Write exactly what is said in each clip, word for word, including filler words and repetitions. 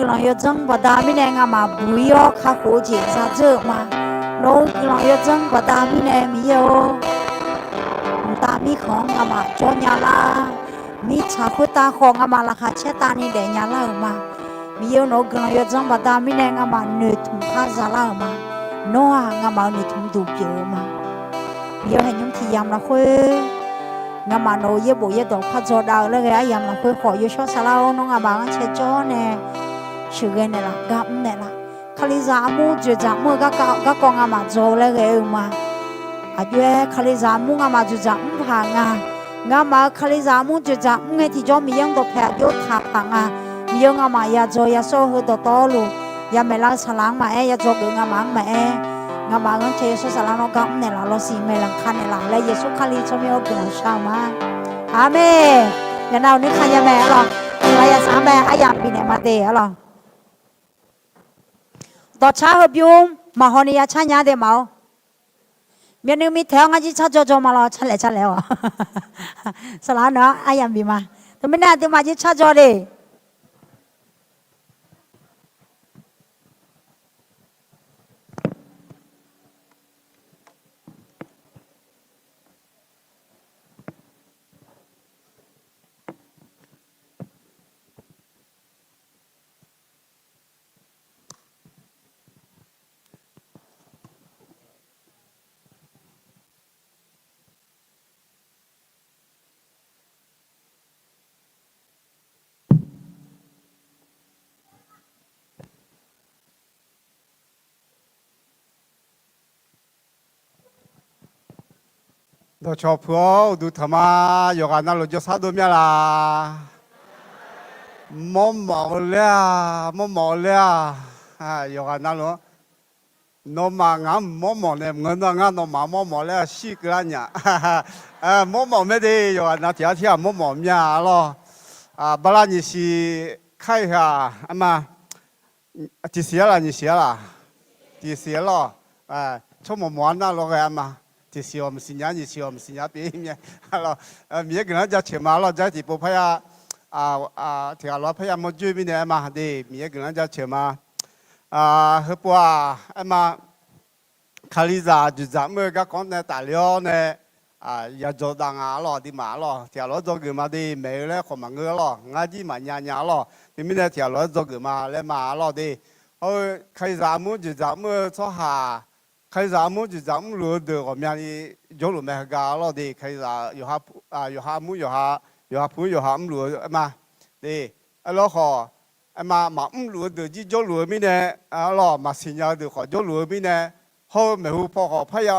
guiqlanq yawdzanr baqda mirnae ngamaf buq-ir-awr kakhof-eu jeq zadzeur-euq ma. Nawq-euq guiqlanq yawdzanr baqda mirnae Miqyaer-or, mqtav mirkhanq-anr ngamaf jawr nya lar. Mirtsaq khoertav khawf ngamaf laqkhaq caertavni daefnya lar-euq ma. Miqyaer-or, nawq-euq guiqlanq yawdzanr baqda mirnae ngamaf noeqtmq khar zalar-euq ma. Nawr-aq ngamaf-euq noeqtmq duq pyeuf-eu ma. Miqyaer-or, haeqnymr tiq yamq lafkhoer ngamaf nawq-euq yaerbof yaerdawq par dzawdav-eu laer ghae aryamq lafkhoer khawf yawshawr saflar-awr nawr ngamaf-anr cae jawr nae sheuqghae naeqlaf gar mr naeqlaf. Kalizaq armur dzoeqdzaq mr-eu garkawv ngamaf dzaw-eu laer ghae-eu ma. Aqjox-aer kalizaq armur ngamaf dzoeqdzaq mr paq nga. Ngamaf-euq kalizaq armur dzoeqdzaq mr ngae tiqjawr Miqyaer-anr dawqpae aqjox taq paq nga. Miqyaer-or, ngamaf yadzaw yasawr-eu heu dawqtawvluf yamaeq lar-eu saqlaq-anr maqaer, yadzaw geuf ngamaf-anr maqaer, ngamaf-anr cae yawshawr saflar nawr gar mr naeqlaf lawsiq maeqlanq ka naeqlaf laer Yeqsur Kali tsawrmyanr-awr guiqlanq shar-eu ma. Aqmeq. Yaqnav-euq nuikar nya mae arlawq. Aqlaf yasaq-anr mae aryamq bifnaeq ma de arlawq. Dawqcar heubymr maqhaw ni ya car nya de maf-awr. Myavnuiv mitaeq-awr ngar jircar jawr jawr ma lawr, carlaeq carlaeq-awq. Saqlaq-anr nawq-anr aryamq bif ma. Teumirnae aqduimaf jircar jawr de. Dawqcawq puq-awr uqduq tanq ma. Yawqghaq navluf jawrshar dov mya laq? Mawrmawf-eu laer-aq, mawrmawf-eu laer-aq, yawqghaq navluf-anr nawmaf ngaq-anr mq mawrmawf nae maqngeur nar, ngar nawmaf mawrmawf laer-aq shir keuvlar nya. Mawrmawf mae de, yawqghaq nav tiq ghaq tir ghaq mawrmawf mya arlawr. Bala nyiq siq kar-eu heu-aq, aerma, tiq siq-ar laq nyiq siq-ar laq? Tiq siq arlawr. Tsawrmawq mawq-ar nar lawr ghae-a ma. Tiq siq-awq maqsiq nya, nyiq siq-awq maqsiq nya pyeuf-ir mya. Miqyaer guiqlanq-anr jaceuq ma arlawr, jar tiqpov parya tiq ghaq lof-aer parya mawrjoer mirnae aer ma de, Miqyaer guiqlanq-anr jaceuq ma. Heupov-aq aerma, Kalizaq dzoeqdzaq mr-eu garkawv-anr nae tafle-awr nae yadzaw dav nga arlawr, aqduimaf arlawr. Tiq ghaq lof-aer dzawgeuf ma de, maeq-eu laer khawf maqngeur arlawr, ngar jir maqnya nya arlawr. Teumirnae tiq ghaq lof-aer dzawgeuf ma laer ma arlawr de. Hawr-eu Kalizaq armur dzoeqdzaq mr-eu tsawrhaq, Kalizaq armur dzoeqdzaq mrluf-eu deuq ghawqmyani jawrluf mae heugar arlawr de. Kalizaq yawqha armur yawqha, yawqha pu yawqha mrluf-eu aerma de. Aerlawr khawf, aerma maqmrluf-eu deuq jir jawrluf-eu mirnae arlawr, maqsiq nya-eu deuq khawf jawrluf-eu mirnae, hawr-eu maeqhu paw khawf parya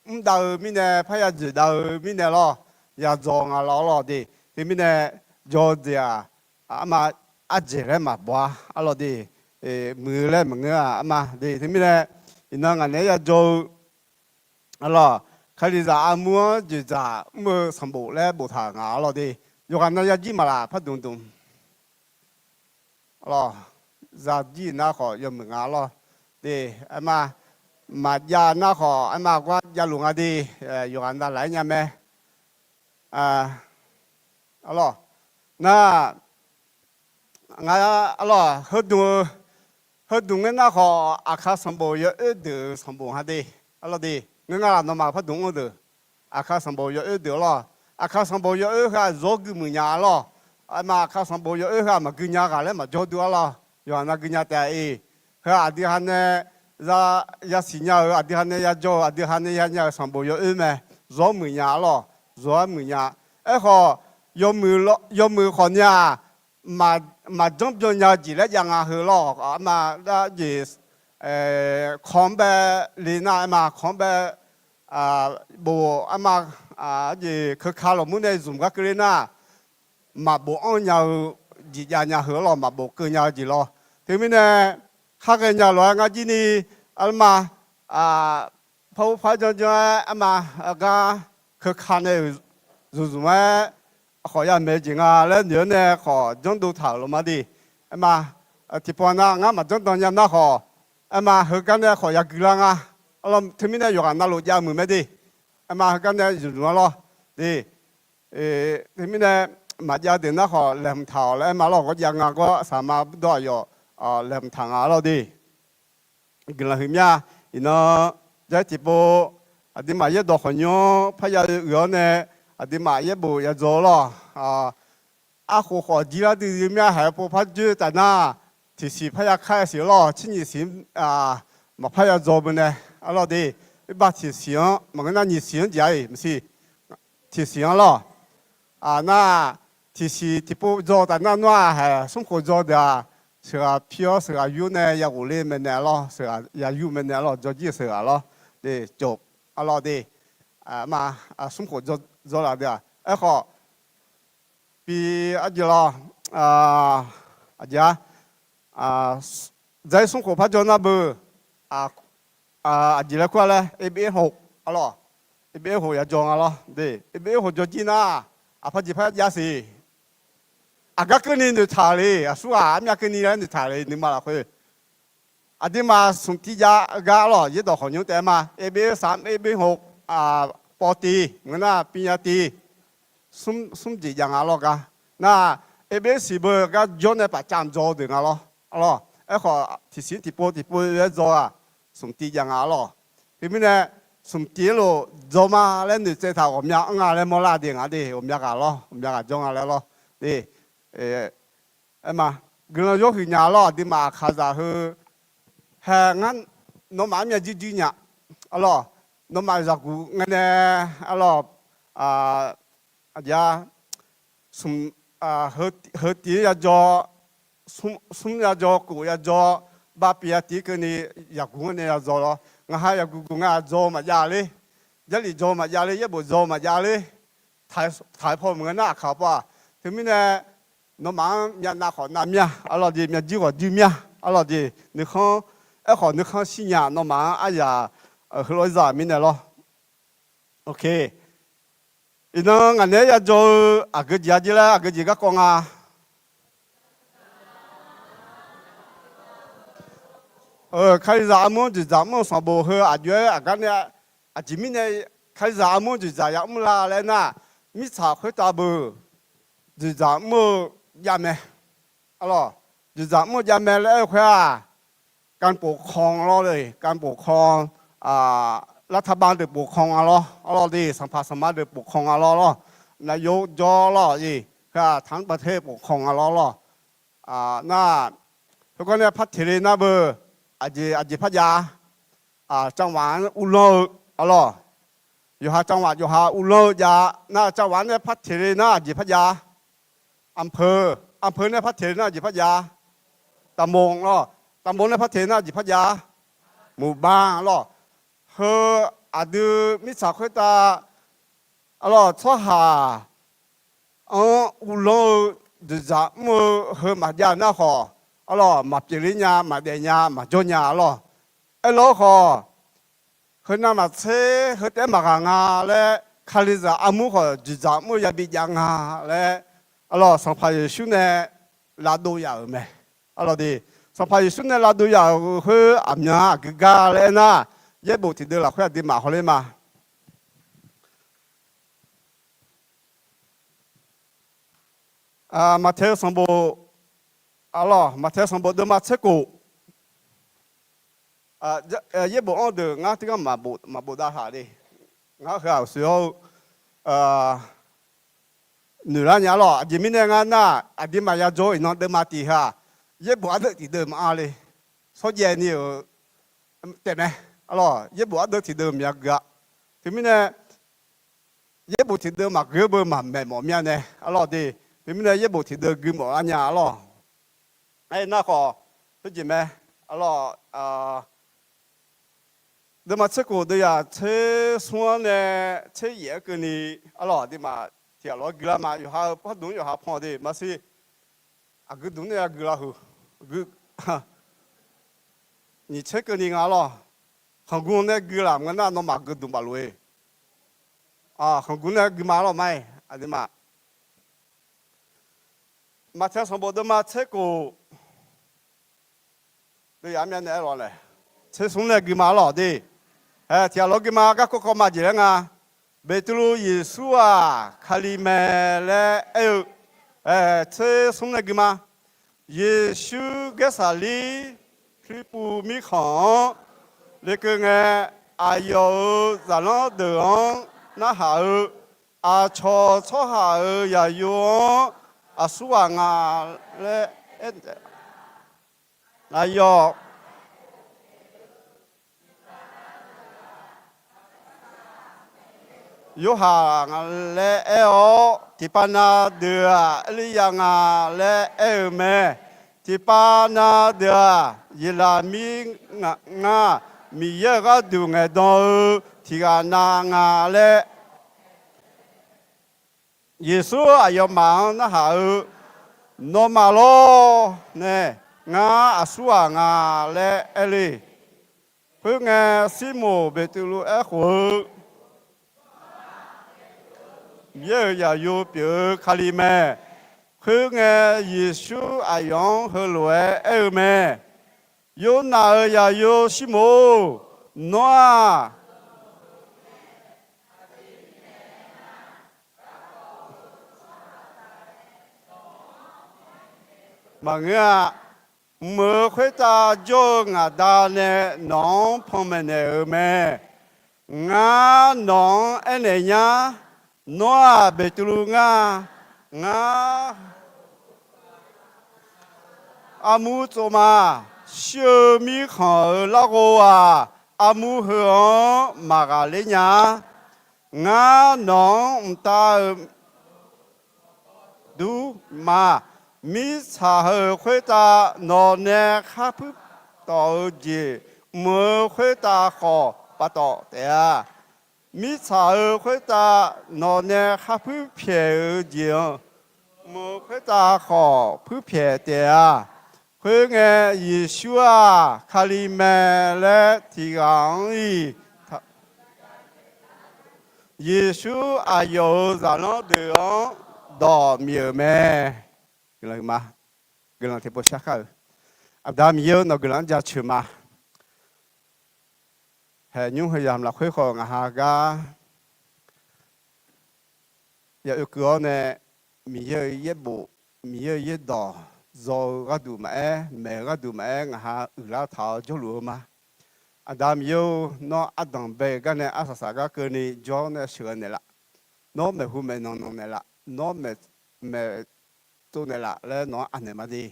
mrdav-eu mirnae, parya dzoeqdav-eu mirnae lawr, yadzaw nga lawr arlawr de. Teumirnae jawr-eu jeq-aq, aerma, ardzaeq laer maqbaw-ar arlawr de. Muiq-eu laer maqngeur-aq aerma de. Teumirnae iqnan ngaq naeq-aer yadzaw-eu arlawr, Kalizaq armur-anr dzoeqdzaq mr-eu sanqbof laer boftaq-euq nga arlawr de. Yawqghaq nav yajir maqlaq pardmq dmq arlawr, zajir nar khawf yawmuiq nga arlawr de. Aerma, maqjav nar khawf aerma gar javluf nga de. Yawqghaq nav laf-aer nya mae arlawr. Nar, ngar arlawr, heudmq-eu, heudmq ngaer nar khawf Aqkaq sanqbof yawoer deuq-euq sanqbof nga de arlawr de. Ngeur nga laf nawmaf pardmq mr-eu deuq, Aqkaq sanqbof yawoer deuq arlawr. Aqkaq sanqbof yawoer heu-aq zawr gui muiq nya arlawr. Aerma Aqkaq sanqbof yawoer heu-aq maqgui nya ghaq laer maqjawr dur arlawr. Yawqghaq nav gui nya taef-a iq. Heu-aq aqdui ha nae yasiq nya-euq, aqdui ha nae yajawr-eu, aqdui ha nae yanya-euq sanqbof yawoer mae. Zawr muiq nya arlawr, zawr-aer muiq nya. Aerkhawf, yawmuiq khawf ni-aq, maqjanr byan nya-eu jeq laer jav nga heu lawr. Aerma, jeq, kawq-anr bae le nar aerma, kawq-anr bae bof aerma, jeq keuka lawqmur nae zmq gar keuvle nar, maqbof anr nya-eu jeq jav nya heu arlawr, maqbof keuv nya-eu jeq lawr. Teumirnae khar ghaenya lof-aer ngar jir ni aerma, par ur par janr janr-aer aerma, gar keuka nae-euq zmq zmq-aer khawf yamaeq jeq nga laer noeq-awr nae khawf janrdov taq-euq lawma de. Aerma, tiqpawf nav ngar maqjanr dan nya nar khawf, aerma heugar nae khawf yagui lar nga. Teumirnae yawqghaq navluf jav muiq mae de. Aerma heugar nae zmq zmq-a lawr de. Teumirnae maqjav deuq nar khawf laeqhmq taq-awq laer aerma lawr, ghawr jav nga gawr saqma burdawr aqyawf laeqhmq taq nga lawr de. Guiqlanq huiq mya. Iqnan, jar tiqpov, aqduimaf yaerdawq khawqnymr parya uiq-awr nae, aqduimaf yaerbof yadzaw lawr. Arkhof khawf jir lar duidui mya haiq pov par joer taf nar, tiqsiq parya kar-aer siq lawr, tser nyiq siq maqpar yadzaw beu nae, arlawr de, oerbar tiqsiq-anr maqngeur nar nyiq siq-anr jeq-a-iq maqsiq, tiqsiq-anr lawr. Nar, tiqsiq tiqpov dzaw taf nar nawr-aq haiq smrkhof dzaw deuq-aq, sheuqghaq pi-awr sheuqghaq yur nae yaghof le maeqnaeq lawr, sheuqghaq yayur maeqnaeq lawr, dzaw jir-eu sheuqghaq lawr. De, cof, arlawr de, ma, smrkhof dzaw laf deuq-aq, aerkhawf, bi, arjeq lawr, aqjeq-a, dzair smrkhof par dzaw nar beu, aqjeq laer kur-a laer, ebe hof, arlawr, ebe hof yadzaw nga lawr de, ebe hof dzaw jir nar, aqpaq jeq par jav siq. Aqgar keuvni noeqtaq le, aqsurghaq armyav keuvni laer noeqtaq le nuima lafkhoer. Aqduimaf smq tiv jav gar lawr, yaerdawq khawqnymr taef ma, ebe saq, ebe hof, pawv tiv, ngeur nar pinya tiv, smr jeq jav nga lawr gar. Nar, ebe siq beu gar jawr nae paf cam dzaw deuq nga lawr, arlawr. Aerkhawf tiqsiq tiqpov tiqpov-aer dzaw-aq, smq tiv jav nga lawr. Teumirnae, smq tiv-aer lof dzaw ma laer noeqtsaev taq ghawqmya anr nga laer mawrlar de nga de, ghawqmya ghaq lawr, ghawqmya ghaq jawr nga laer lawr. De, aer ma, guiqlanq yawhuiq nya lawr, aqduimaf aqkaqzaq heu, hae ngar, nawmaf-anr myav jirjir nya, arlawr, nawmaf zaqguq ngae nae, arlawr, aqjeq-a, smq, heu tiv-anr yadzaw, smr yadzaw, kof yadzaw, bar pyav tiv-aer keuvni, zaqguq-anr nae yadzaw lawr. Ngaq ha zaqguq guq ngae-aq dzaw maqjav ler, Jarlif dzaw maqjav ler, yaerbof dzaw maqjav ler, taq-aer paw maqngeur nar aqkaq paw-aq. Teumirnae, nawmaf-anr myav nav khawf nav mya, arlawr de, myav jir khawf jir mya, arlawr de, nuikhanr, aerkhawf nuikhanr shir nya nawmaf-anr aryaq, heulof-aer za mirnae lawr. Ok. Iqnan ngaq naeq-aer yadzaw-eu aqgeu jeq-a jir laer aqgeu jeq garkawv nga. Kalizaq armur-anr dzoeqdzaq mr-eu sanqbof heu aqjox-aer aqgar nae, aqjeq mirnae Kalizaq armur-anr dzoeqdzaq yamr la laer nar, mirtsaq khoertav beu dzoeqdzaq mr-eu javmae. Arlawr, dzoeqdzaq mr-eu javmae laer aer-eu khoer-aq, การปกครอง lawr le, การปกครอง, รัฐบาล deuq ปกครอง nga lawr, arlawr de, sanqpaq sanqma deuq ปกครอง nga lawr lawr, นายก jawr lawr-iq, heu-aq ทั้งประเทศ ปกครอง nga lawr lawr. Nar, heugawr nae par teq le nar beu, aqjeq aqjeq par jav-a, จังหวัด uvlanr-eu, arlawr, yawqha จังหวัด yawqha uvlanr-eu jav nar, จังหวัด nae par teq le nar aqjeq par jav-a, อำเภอ, อำเภอ nae par teq le nar aqjeq par jav-a, ตำบล lawr, ตำบล nae par teq le nar aqjeq par jav-a, หมู่บ้าน lawr, heu aqdui mirtsaq khoertav, arlawr, tsawrhaq-anr uvlanr-eu dzoeqdzaq mr-eu heu maqjav nar khawf, arlawr, maqpyeuf ler nya, maqdaef nya, maqjawr nya, arlawr. Aerlawr khawf, heu navmaqtser heu taef-aer maqghaq nga laer, Kalizaq armur khawf dzoeqdzaq mr-eu yabi jav nga laer, arlawr, Sanqpaq Yeqsur nae lavdov yaf-euq mae. Arlawr de, Sanqpaq Yeqsur nae lavdov yaf-euq khoer aqmyan aqgeu gar laer aernar, yaerbof tiqdeuv lafkhoer aqduimaf hawler ma. Maqtaeq-eu sanqbof, arlawr, Maqtaeq sanqbof deuvma tser kof, yaerbof anr deuq ngar teugar maqbof dav taq le. Ngar heu-aq uqshoe hawr-eu noeqlar nya lawr. Aqjeq mirnae ngar nar, aqduimaf yadzaw-eu iqnan deuvma tiq heu-aq, yaerbof ardeuv tiqdeuv maqanr le. Shawrjaev ni-euq taefmae, arlawr, yaerbof ardeuv tiqdeuv maqya gui-a. Teumirnae, yaerbof tiqdeuv maqgui-eu beu maqmaeq mawf mir-a nae, arlawr de. Teumirnae yaerbof tiqdeuv gui mawf-a nya, arlawr. Aernar khawf, teujeq mae, arlawr, deuvma tser kof deuvyaq tser smr-anr nae tser yaef-anr keuvni, arlawr, aqduimaf tiqghaq lof-aer guilar ma. Yawqha-eu pardmq-anr yawqha pan de maqsiq. Aqgeu dmq nae yagui lar huiq, nyiq tser keuvni nga lawr. Khanqgmr nae gui laf maqngeur nar nawmaf aqgeu dmq baf lof-e. Khanqgmr nae gui ma lawr ma-iq, aqduimaf. Maqtaeq sanqbof deuvma tser kof, deuvyaq armyav naeq-aer lawq laeq, tser smr nae gui ma lawr de. Tiqghaq lof gui ma. Garkawv kawv ma jeq laer nga. Beqtuvluv Yeqsur-aq Kali mae laer aer-eu, tser smr nae gui ma. Yeqsur Gaersaqlir Pirlirpuv mirkhanq-anr lekeuv ngae, aqyawf-euq zaqlanr deuq-anr narhaq-eu, aqcawq tsawrhaq-euq zaqyo-anr aqsurghaq nga laer aer-eu taef-a. Aqyawf Yorhaq nga laer aer-awr, tiqpav na deuq-aq, Erliryav nga laer aer-eu mae. Tiqpav na deuq-aq, Yeqlaqmir nga, Miqyaer-euq gharduq ngaeqdan-eu tiqghaq na nga laer Yeqsur aqyawfmaf-anr narhaq-eu, Nawmaf lawr nae ngar aqsurghaq nga laer aer le. Khoerngae, Sirmoq Beqtuvluv aerkhof-eu, Miqyaer-euq zaqyo pyeuf-eu Kali mae. Khoerngae, Yeqsur aqyawf-anr heulof-aer aer-eu mae. Yornav-euq zaqyo Sirmoq-or, nawr-aq, maqngeur-a. Mq-euq khoertav jawr-eu ngaq Da nae nawq-anr panmaeq naeq-euq mae. Ngar nawq-anr aernaeq nyar. Nawr-aq, Beqtuvluv ngar. Ngar armur tsov ma. Shir-eu mirkhanq-euq larghov-aq, armur heu-anr maqghaqler nya-a. Ngar nawq-anr mqtav-euq dur ma. Mirtsaq heu khoertav nawqnae khar puir tawf-eu jeq, mq-euq khoertav khawf paftawf taef-a. Mirtsaq heu khoertav nawqnae khar puir pyaeq-eu jeq-anr, mq-euq khoertav khawf puir pyaeq taef-a. Khoerngae, Yeqsur-aq, Kali mae laer tiqghaq-anr-iq, Yeqsur aqyawf-euq zaqlanr deuq-anr dawq mif-euq mae. Guiqlanq tiqpov shar khar-euq Aqda Miqyaer-or, nawq guiqlanq-anr jaceuq ma. Haeq nymr heu yamq lafkhoer khawf ngaq ha gar ya oekeuv-awr nae, Miqyaer-euq yaerbof, Miqyaer-euq yaerdawq zaw-eu gharduq maqaer, maeq-eu gharduq maqaer, ngaq ha uiqlar taq-awr jawrluf-eu ma. Aqda Miqyaer-or, nawr ardanq bae-eu gar nae arsaq saq gar keuvni jawr nae sheuqghae naeqlaf. Nawr maeqhu maeqnan nan naeqlaf. Nawr maeq, maeq tsov naeqlaf laer nawq-anr anaeq ma de.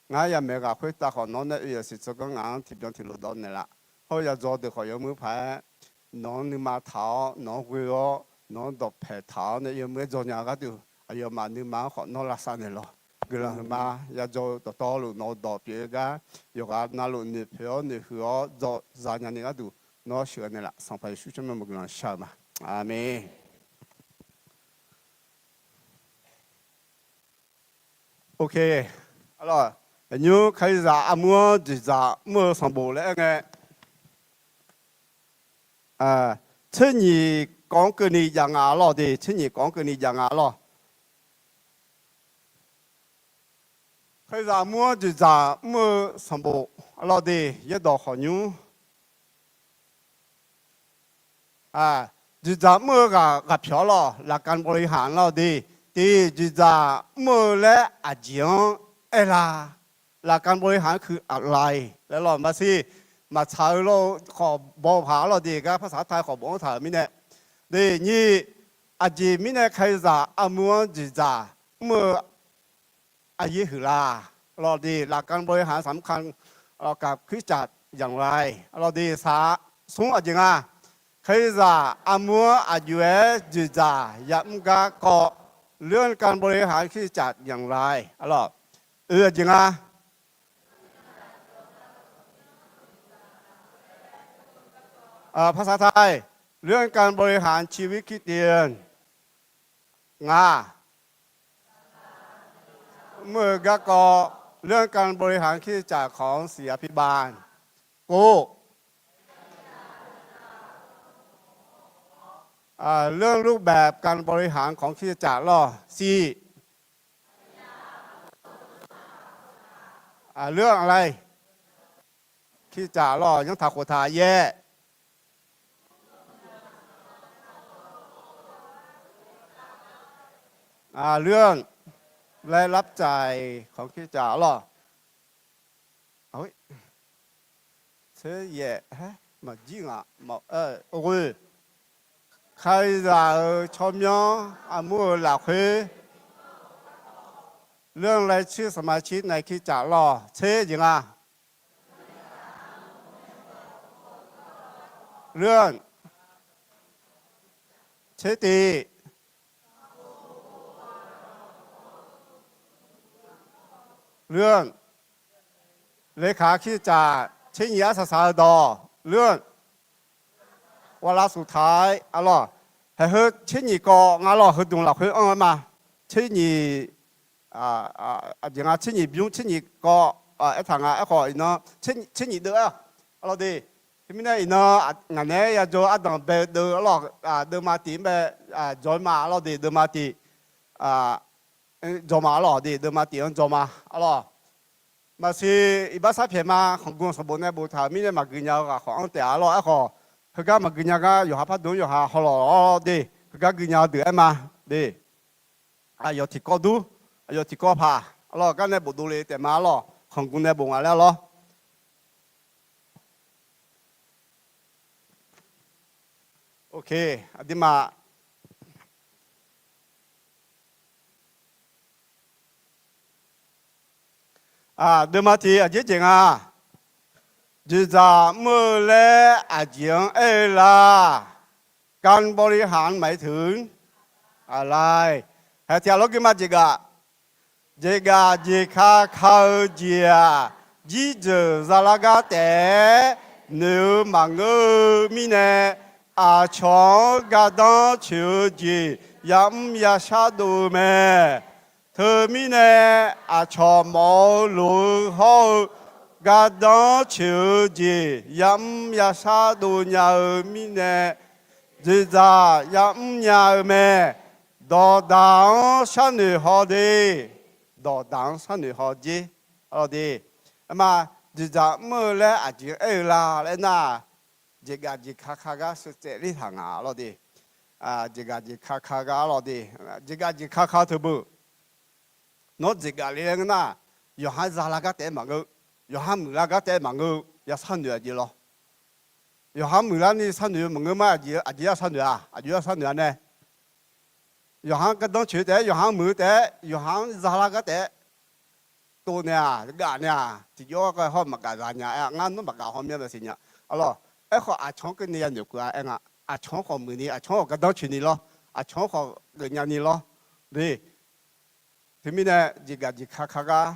Ngar yamaeq ghaq khoertav khawf nawr nae oe yasiq tsawrganr ngaq-anr tiqbyan tiqlof dawv naeqlaf. Hawr-eu yadzaw deuq khawf yawmuir paq-aer nawq-anr nuima taq-awr, nawq-anr ghoe-awr, nawq-anr dawqpaeq taq-awr nae yawmuir-aer dzaw nya-eu gharduq, aqyawfmaf nuima-anr khawf nawr lavsav naeqlawq. Guiqlanq huiqma. Yadzaw dawqtawvluf nawq-eu dawq pyeuf-eu gar, yawqghaq navluf noeqpoeq-awr noeqhuiq-awr dzaw za nyani gharduq, nawr sheuqghae naeqlaf. Sanqpaq Yeqsur tsawrmyanr guiqlanq shar-euq ma. Aqmeq. Ok. Aqnymr Kalizaq armur-anr dzoeqdzaq mr-eu sanqbof laer aer ngae, tser nyiq kawv-anr keuvni jav nga lawr de, tser nyiq kawv-anr keuvni jav nga lawr. Kalizaq armur-anr dzoeqdzaq mr-eu sanqbof lawr de, yaerdawq khawqnymr. Dzoeqdzaq mr-eu ghaq ghaqpyawq lawr, หลักการบริหาร lawr de, tiq dzoeqdzaq mr-eu laer aqjeq-anr aer la. หลักการบริหาร คืออะไร laer lawr maqsiq, maqtsaq-eu lawr khawf baw paq lawr de, gar ภาษาไทย khawf bofanr taq-euq mirnae. De nyiq, aqjeq mirnae Kalizaq armur-anr dzoeqdzaq mr-eu aqyaer huiqlar lawr de, หลักการบริหารสำคัญกับคริสตจักรอย่างไร lawr de, saq smr aqjeq nga. Kalizaq armur-anr aqjox-aer dzoeqdzaq yamr gar kawv, เรื่องการบริหารคริสตจักรอย่างไร lawr. Oe aqjeq nga. ภาษาไทย เรื่องการบริหารชีวิตคริสเตียน Ngaq mr-eu garkawv เรื่องการบริหารคริสตจักรของศรีอภิบาล Kov, เรื่องรูปแบบการบริหารของคริสตจักร lawr. Siq, เรื่องอะไร คริสตจักร lawr, yanrtaq khoftaq yaer. เรื่องรายรับจ่ายของคริสตจักร lawr. Tser yaef, maqjir nga, ghoe. Kalizaq-euq tsawrmyanr armur-eu lafkhoer, leur-anr laer cir saqma cir naeq kir caf lawq. Tser jeq nga. Leur-anr tser tiq. Leur-anr lekaq kir caf tser nyiq arsaq saq-eu dawq. Leur-anr waqlav suq taq-aer arlawq. Haeq heu tser nyiq kawv nga lawq, heudmq lafkhoer anr-eu ma. Tser nyiq, aqjeq nga tser nyiq bymr tser nyiq kawv aertaq nga. Aerkhawf iqnan tser nyiq deuv-a arlawq de. Teumirnae iqnan ngaq naeq-aer yadzaw ardanq bae-eu deuv arlawq, deuvma tiq-anr bae dzaw-ir ma arlawq de, deuvma tiq, dzaw ma arlawq de, deuvma tiq-anr dzaw ma arlawq. Maqsiq iqbax sar pyaeq ma, khanqgmq sanqbof nae boftaq-euq mirnae maqgui nya-eu ghaq khawf anr taef-a arlawq. Aerkhawf heugar maqgui nya gar yawqha pardmq-anr yawqha hawlawq-awr de, heugar gui nya-eu deuq-aer ma de. Aqyawf tiqkawv dur, aqyawf tiqkawv paq arlawq, gar nae bofdov le taef ma arlawq, khanqgmq nae bof nga laer arlawq. Ok, aqduimaf. Aqdeuvma tiq aqjeq jeq nga. Dzoeqdzaq mr-eu laer aqjeq-anr aer-eu la? Ganbawli haq-anr maqaer teuq-anr aqlai. Haeq tiq ghaq lawr gui ma jeq gaf. Jeq gaf jeq ka ka-eu jeq-aq, jirdzeuq zalar gar taef-aer noeq-eu maqngeur-eu mirnae, aqcawq-anr gardanr coeq-eu jeq yamr yashar dov-eu mae. Teumirnae aqcawq mawf-eu loq-eu hawr-eu gardanr coeq-eu jeq yamr yashar dov nya-eu mirnae, dzoeqdzaq yamr nya-eu mae. Dawqdaq-anr sharnoeq haw de. Dawqdaq-anr sharnoeq haw jer. Arlawr de. Arma, dzoeqdzaq mr-eu laer aqjeq aer-eu la laer nar, jeqgaf jeqka ka gar sheuqtsaev ler taq nga arlawr de. Jeqgaf jeqka ka gar arlawr de. Jeqgaf jeqka ka teu beu. Nawr jeqgaf le laer ngeur nar, yawqha-anr zalar gar taef-aer maqngeur, yawqha-anr muiqlar gar taef-aer maqngeur-eu yasharnoeq aqjeq lawr. Yawqha-anr muiqlar ni sharnoeq-eu maqngeur ma, aqjeq yasharnoeq-a, aqjox yasharnoeq-a nae. Yawqha-anr gardanr coeq-eu taef-aer, yawqha-anr muiq-eu taef-aer, yawqha-anr zalar gar taef-aer tov nae-aq, gaf nae-aq, tiqjawr-aer hawr maqgaf za nya-aer, ngar nawr maqgaf haw mir-a maqsiq nya. Arlawr, aerkhawf aqcawq-anr keuvni yanoeq keuv-a aer nga. Aqcawq-anr khawf muiq ni, aqcawq-anr khawf gardanr coeq ni lawr, aqcawq-anr khawf geufnya ni lawr. De, teumirnae jeqgaf jeqka ka gar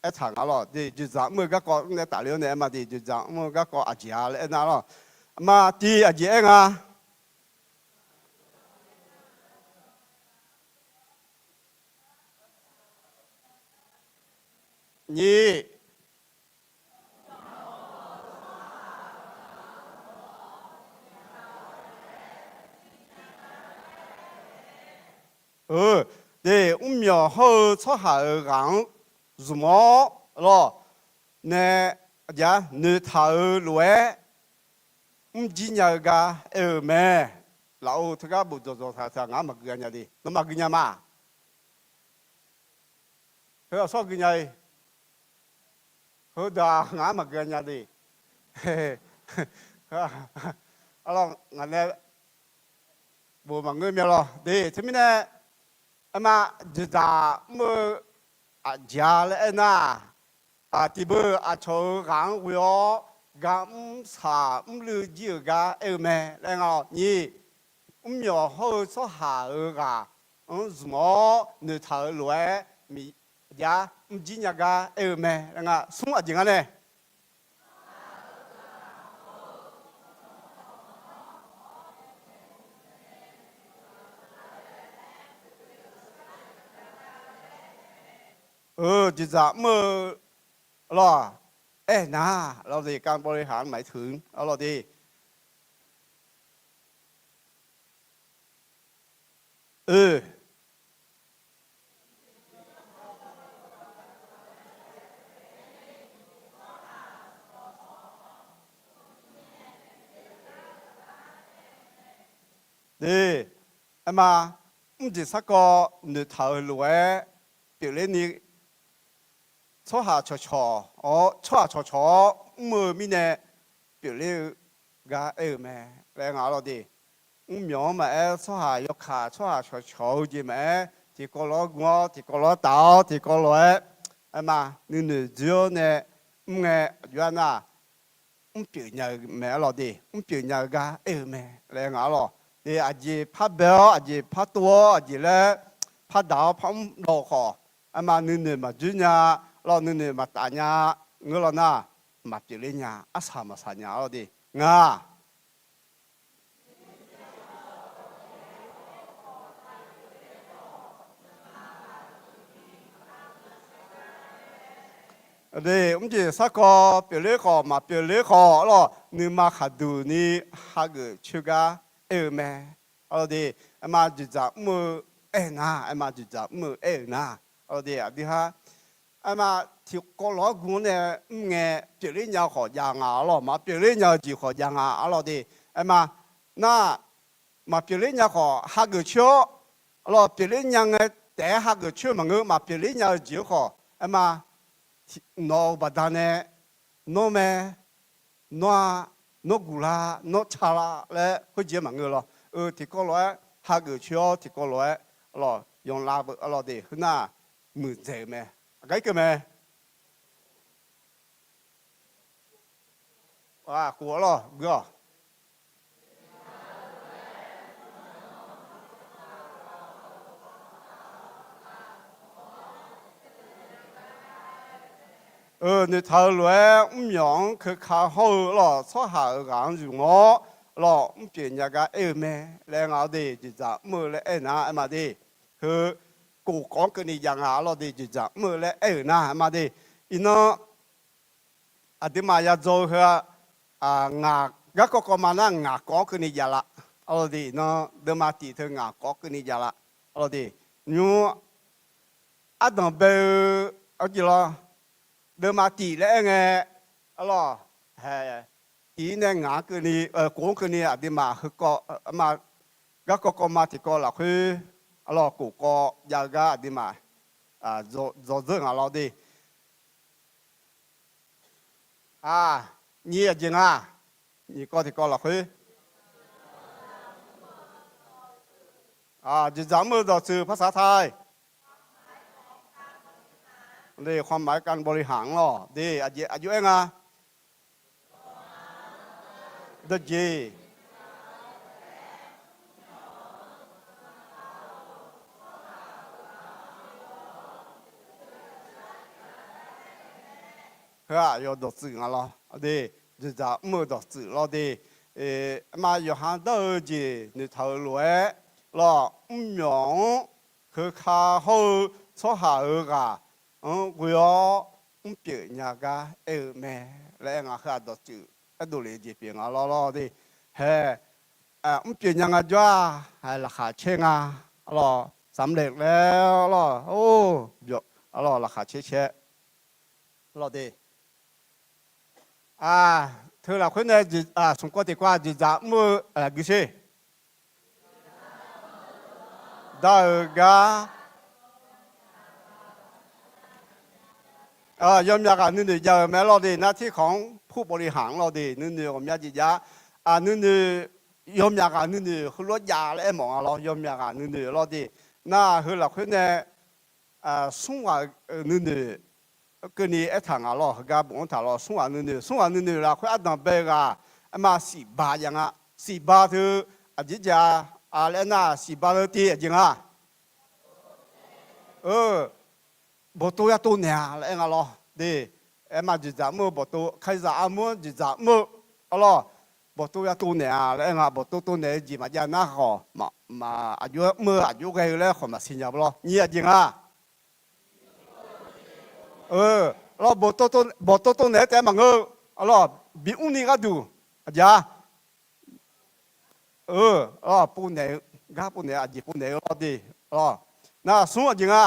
aertaq nga lawr de. Dzoeqdzaq mr-eu garkawv mr nae tafle-awr nae aer ma de, dzoeqdzaq mr-eu garkawv aqjeq-a laer aernar lawr. Arma, tiq aqjeq aer nga. Nyiq, de, mrmyawq hawr-eu tsawrhaq-euq ghaq-anr zmq-awr lawr nae, aqjeq-a, noeqtaq-euq lof-aer mrjir nya-eu gar aer-eu mae. Lafov teugar bof dzawqdzawq taq taq ngaq-anr maqgui nya de. Nawmaf gui nya ma. Heu aqsawr gui nya-i. Heudeuq-aq ngaq-anr maqgui nya de. Arlawr, ngaq nae bof maqngeur mya lawr de. Teumirnae, arma, dzoeqdzaq mr-eu aqjeq-a laer aernar, tiqbeu aqcawq-euq ghaq-anr ghoe-awr gar mr saq mrluiv jir-euq gar aer-eu mae laer nga-awq. Nyiq, mrmyawq hawr-eu tsawrhaq-euq ghaq-anr zmq-awr noeqtaq-euq lof-aer Miqyaer mrjir nya gar aer-eu mae laer nga. Smr aqjeq nga nae. Dzoeqdzaq mr-eu lawr, aernar lawr de, kar bawr le haq-anr maqaer teuq-anr arlawr de. Oe, de, aerma, mrjeq sarkawv noeqtaq-euq lof-aer pyeufler ni, tsawrhaq cawqcawq-awr, tsawrhaq cawqcawq-awr mr-eu mirnae, pyeufler-eu gar aer-eu mae laer nga arlawr de. Mrmyawq-anr maqaer, tsawrhaq yawkaq tsawrhaq shawqcawq-eu jeq maqaer, tiqkawv lof-aer gu-awr, tiqkawv lof-aer taf-awr, tiqkawv lof-aer, aerma nuinoeq dzoer-awr nae mr ngae, aqjox-aer nar, mrpyeuf nya-eu mae arlawr de, mrpyeuf nya-eu gar aer-eu mae laer nga arlawr de. Aqjeq par bae-awr, aqjeq par tov-awr, aqjeq laer par daq-awr par mr law khawf, aerma nuinoeq maqdzoer nya, arlawr nuinoeq maqtaf nya, ngeur law nar, maqpyeufler nya, arsaq maqsaq nya arlawr de. Nga de, mrjeq sarkawv pyeufler khawf maqpyeufler khawf arlawr, nuima khaqduq ni hageuf coer gar aer-eu mae arlawr de. Aerma dzoeqdzaq mr-eu aer-eu nar, aerma dzoeqdzaq mr-eu aer-euq nar, arlawr de aqdui har, aerma tiqkawv lof-aer gu-awr nae mr ngae, pyeufler nya khawf jav nga arlawr, maqpyeufler nya-eu jeq khawf jav nga arlawr de. Aerma nar, maqpyeufler nya khawf hageuf coer-awr, arlawr pyeufler nya ngae taef-aer hageuf coer maqngeur, maqpyeufler nya-eu jeq-anr khawf aerma, nawq-euq baqdanae, nawr mae, nawr-a, nawr guq la, nawr ca la laer khoerjeq-aer maqngeur lawr. Eu, tiqkawv lof-aer hageuf coer-awr tiqkawv lof-aer arlawr yanlav beu arlawr de, heunar muiqdzaeq-eu mae. Aqgar irkeuv mae. Khof arlawr gui-awq. Eu, noeqtaq-eu lof-aer mrmyawq-anr keuka hawr-eu arlawr, tsawrhaq-euq ghaq-anr zmq-awr arlawr, mrpyeuf nya gar aer-eu mae laer nga arlawr de. Dzoeqdzaq mr-eu laer aer-eu nar aerma de. Heu, kof kawv-anr keuvni jav nga arlawr de, dzoeqdzaq mr-eu laer aer-euq nar aerma de. Iqnan aqduimaf yadzaw-eu heu-aq, ngaq garkawv kawv ma nar ngaq kawv-anr keuvni jav la. Arlawr de, iqnan deuvma tif teu ngaq kawv-anr keuvni jav la. Arlawr de, nymr ardanq bae-eu arjeq lawr, deuvma tif laer aer ngae, arlawr, hae, tif-ir nae ngaq-anr keuvni, kof-anr keuvni aqduimaf heukawv ma, garkawv kawv ma tiqkawv lafkhoer, arlawr kof kawv jav-eu gar aqduimaf dzawdzeur nga lawr de. Aq, nyiq aqjeq nga. Nyiq kawv tiqkawv lafkhoer, dzoeqdzaq mr-eu dawqtsuif ภาษาไทย ความหมายการบริหาร lawr de, aqjeq aqjox-aer nga. Dawqjeq. Heu-aq yawdawq tsuif nga lawr de, dzoeqdzaq mr-eu dawqtsuif lawr de. Aerma yawqha dar-eu jeq noeqtaq-euq lof-aer lawr, mrmyawq-anr keuka hawr-eu tsawrhaq-euq ghaq-anr ghoe-awr mrpyeuf nya gar aer-eu mae laer aer nga. Heu-aq dawqtsuif aerdov lef-eu jeq pyeuf nga lawr lawr de. Hae, mrpyeuf nya nga jawr-aq, laqkhaq caer nga. Arlawr, สำเร็จแล้ว lawr, byawq, arlawr laqkhaq caer caer lawr de. Teu lafkhoer nae smq kawv tiqkawv-aq dzoeqdzaq mr-eu aqgeu sher. Dar-eu gar yawmyaq ghaq nuinoeq jav-euq mae lawr de, หน้าที่ของผู้บริหาร lawr de, nuinoeq ghawqmya jeq jav. Nuinoeq yawmyaq ghaq nuinoeq heulof-aer jav laer aermawf nga lawr, yawmyaq ghaq nuinoeq lawr de. Nar heu lafkhoer nae smr ghaq-euq nuinoeq keuvni aertaq nga lawr, heugar bof-anr taq lawr, smr ghaq nuinoeq, smr ghaq nuinoeq lafkhoer ardanq bae-eu ghaq, aerma siqba jav nga. Siqba teu aqjeq jav-a laer aernar, siqba teu tiv aqjeq nga. Bawqtov ya tov naeq-a laer aer nga lawr de. Aerma dzoeqdzaq mr-eu bawqtov, kalizaq armur-anr dzoeqdzaq mr-eu, arlawr, bawqtov ya tov naeq-a laer aer nga. Bawqtov tov naeq-eu jeq maqjav nar khawf, aqjox-aer mr-eu aqjox ghae-eu laer khawf maqsiq nya lawr. Nyiq aqjeq nga. Arlawr, bawqtov tov naeq-aer taef-aer maqngeur-eu, arlawr, bimr ni gharduq aqjeq-a. Arlawr, pov naeq-eu, gar pov naeq-eu, aqjeq pov naeq-eu lawr de. Arlawr, nar smr aqjeq nga.